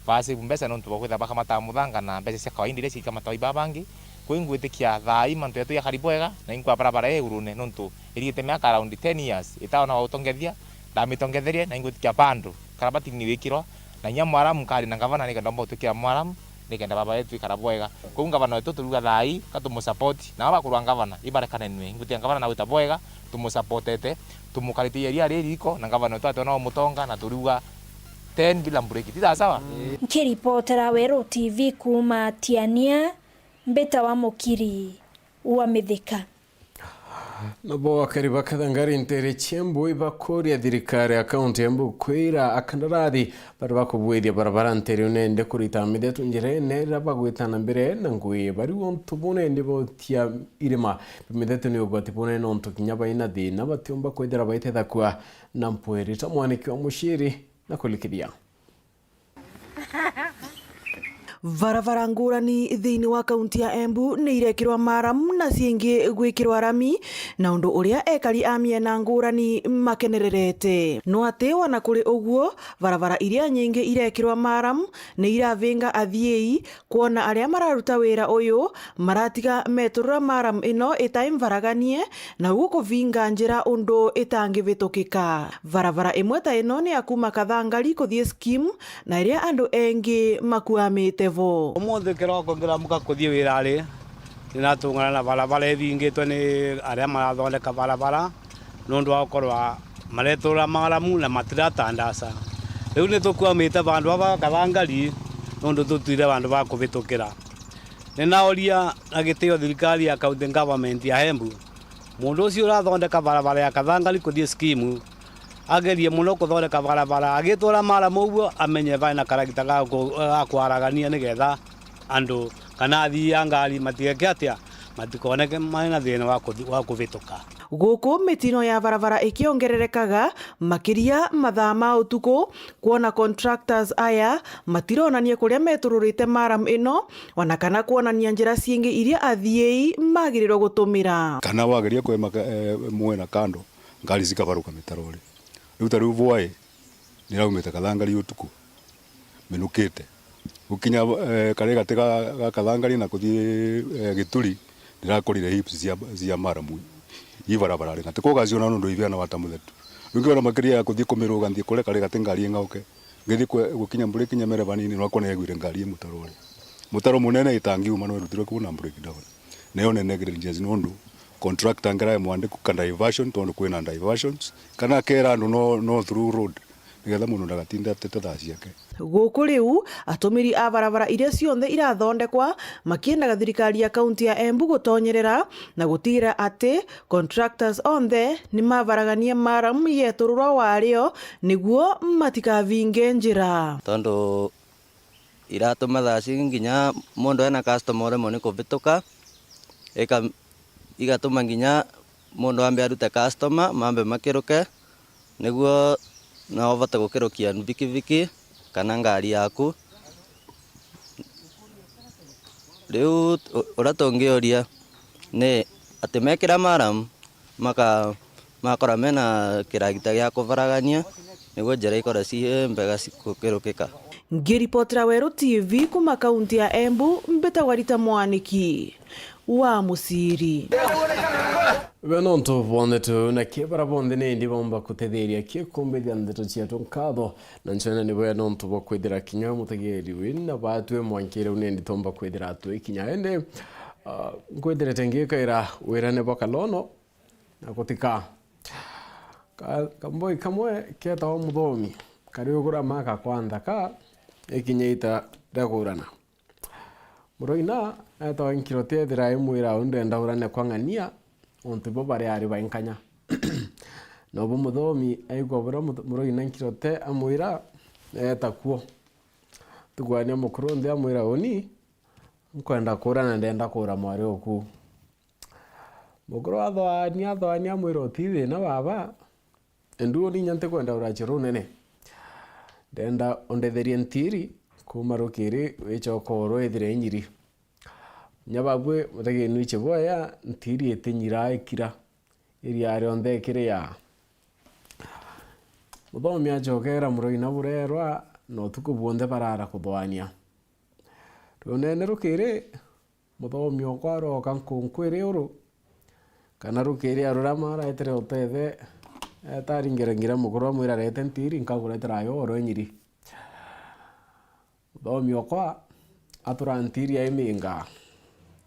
basi mbeca nontu bwa kwithira bakamata muthanga na mbeca cia kawaida iria cikamata iba bangi. Kwou ingwitikia thaa ii mantu yetu yakari bwega, na inkwa barabara ya igurune nontu iriite miaka around ten years, itaona wa utongethia, ndamitongetherie, na ingwitikia bando karabati ni wikirwa, na inya mwaramu nkari na ngavana nikenda mba utwikira mwaramu, nikenda baba yetu ikara bwega. Kwou ngavana wetu turuga thaa ii, ka tumusupport, na aba bakurwa ngavana, ibarekanenue. Ingwitikia ngavana na gwita bwega, tumusupportete, tumukarite iria ririko, na ngavana wetu atwona umutonga, na turiuga ten bila mbureki. Ti sawa sawa? Nkiripotera Weru T V kuuma Tiania, mbitawa Mukiri wa Mithika. Nabo akari ba Kathangari ntere cia Embu ibakuria thirikari ya kaunti ya Embu kwira akandarathi baria bakubwithia barabara ntere nende kurita mithetu njirene iria bagwita na mbere na ngui bari untu bunene botia irima. Mithetu ni ugwati bunene nontu kinya baina thina batiumba kwithira baitethakua na mpwiri ta mwaniki wa muciri na kulikithia. Barabara ngurani thiini wa kaunti ya Embu ni irekirwa maramu na ciingi gwikirwa rami, na undu uria ekari a miena ngurani makenererete. No ati ona kuri uguo, barabara iria nyingi irekirwa maramu ni iravinga athiei, kwona aria mararuta wira uyu maratiga meturura maramu ino itai mvaraganie, na uguo kuvinga njira undu itangivitukika. Barabara imwe ta ino ni ya kuuma Kathangari kuthii Scheme, na iria andu engi makuamite vo. Umunthi kiroko ngiramuka kuthii wirari, ninatungana na barabara ivingitwe ni aria marathondeka barabara, nontu wa gukorwa maretura maramu na matiratandasa. Riu nitukuamite vandu vava Kathangari, nontu tutwire vandu va kuvitukira. Ninauria na gitio thirikari ya county government ya Embu, mundu ucio urathondeka barabara ya Kathangari kuthii Scheme, agerie muno kuthondeka barabara, agitura maramu uguo, amenye vai na karagita ga ku-, ga kwaragania, nigetha andu kana athii a ngari matigeke atia, matikoneke mai na thina wa kuthi-, wa kuvituka. Guku mitino ya barabara ikiongererekaga, makiria mathaa ma utuku, kwona contractors aya matironania kuria metururite maramu ino, ona kana kwonania njira ciingi iria athiei magirirwe gutumira. Kana wageria kwema ka-, eh, mwena kando, ngari cikabaruka mitarori. Riu ta riu vwae niraumite Kathangari utuku, minukite. Gukinya, eh, kari gati ga, ga Kathangari na kuthii, eh, Gituri, ndirakorire heaps cia, cia maramu ii barabarari. Na tikugaciona nondu ibiana wata muthetu. Riu ngiona makiria ya kuthii kumiruga nthii kuria kari gati ngari ing'auke. Ngithii kwe-, gukinya break nyamere vanini, nwakwa neegwire ngari i mutaro uria. Mutaro munene itangiuma no irutirwe kuu na breakdown. Nayo ne negligence nondu contractor ngera e mwandiku ka diversion, tondu kwina diversions, kana akera andu no, no through road, nigetha mundu ndagatinde atete thaa ciake. Guku riu, atumiri a barabara iria cionthe irathondekwa makiendaga thirikari ya kaunti ya Embu gutonyerera na gutigira ati contractors onthe ni mabaragania maramu yetururwa wario niguo matikavinge njira. Tondu iratuma thaa cingi nginya mundu ena customer uremwe ni kuvituka, ika-, igatuma nginya mundu ambe arute customer, mambe makiruke, niguo nao uvote gukirukia bikibiki kana ngari yaku. Riu u-, uria tungiuria ni ati mekira maramu, maka-, makora mena kiragita gia kubaragania, niguo njira ikore ci mbega ci-, gukirukika. Ngiripotera Weru T V kuma kaunti ya Embu, mbitagwa Rita Mwaniki wa Muciri. We nontu bwonthe tu na kibara bonthe ni ndi bomba kutetheria kikumbithia ndeto ciatu nkatho, na ncwene ni we nontu bwa kwithira kinya mutegeri wi na batwi mwankire u ni ndi tomba kwithira twi kinya. Indi, ah, nkwithirite ngikaira wirane bwa kalono, na gutika ka-, kamboi kamwe ketawa muthomi, kari ugura maka kwa nthaka, ikinya ita ria kuurana. Muroina etawa Nkiroti ethira aimwira u ndenda urane kwa ng'ania, untu bo bari ari bainkanya. Nobu muthomi aigua buria mut-, muroina Nkirote amwira, eeta kuo. Tugwania mukuru nthi amwira, uni, nkwenda kuura na ndenda kuura mwari uku. Mukuru athoania, athoania amwira, uti thina baba, indi uni inya ntikwenda uracio runene. Ndenda undetherie ntiri kuuma rukiri wicoka uru ithire inyiri. Inya babui mutegeni wici bwaya, ntiri itinyira ikira, iria rionthe ikiri ya. Muthomi acokera muroina burerwa, na utuku bwonthe barara kuthoania. Runene rukiri, muthomi okwa aroka nkunku iri uru, kana rukiri arurama araetere utethe, eeta aringira ngira mukuru amwira, arete ntiri, nkakuretera ayo oro inyiri. Muthomi okwa atura ntiri aiminga,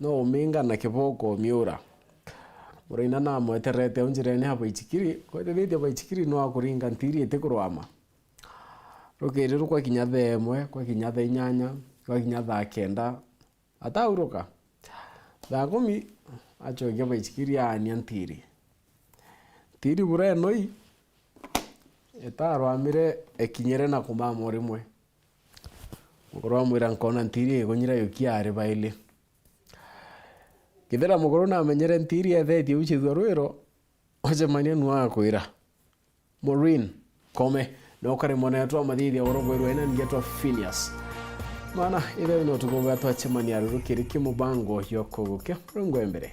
no uminga na kiboko umiura. Muroina namweterete au njirene ya baichikiri, kwethithitie baichikiri no akuringa ntiri itikurwama. Rukiri rukwa kinya thaa imwe, kwa kinya thaa inyanya, kwa kinya thaa kenda, atauruka. Thaa kumi, acokia baichikiri aania ntiri. Ntiri bura enoi, itarwamire ekinyire na kumama urimwe. Mukuru amwira, nkona ntiri igunyira yukia ari baili. Kithira mukuru namenyere ntiri ethetie uchithua rwiro, ocemania nu akwira. Maureen Kome, na ukari mwana wetu wa mathithia oro bwerwa ina ningetwa Phineas. Mwana, itheo ni utuku bwa twacemania ruru kiri ki mubango yokugukia. Rungu mbere.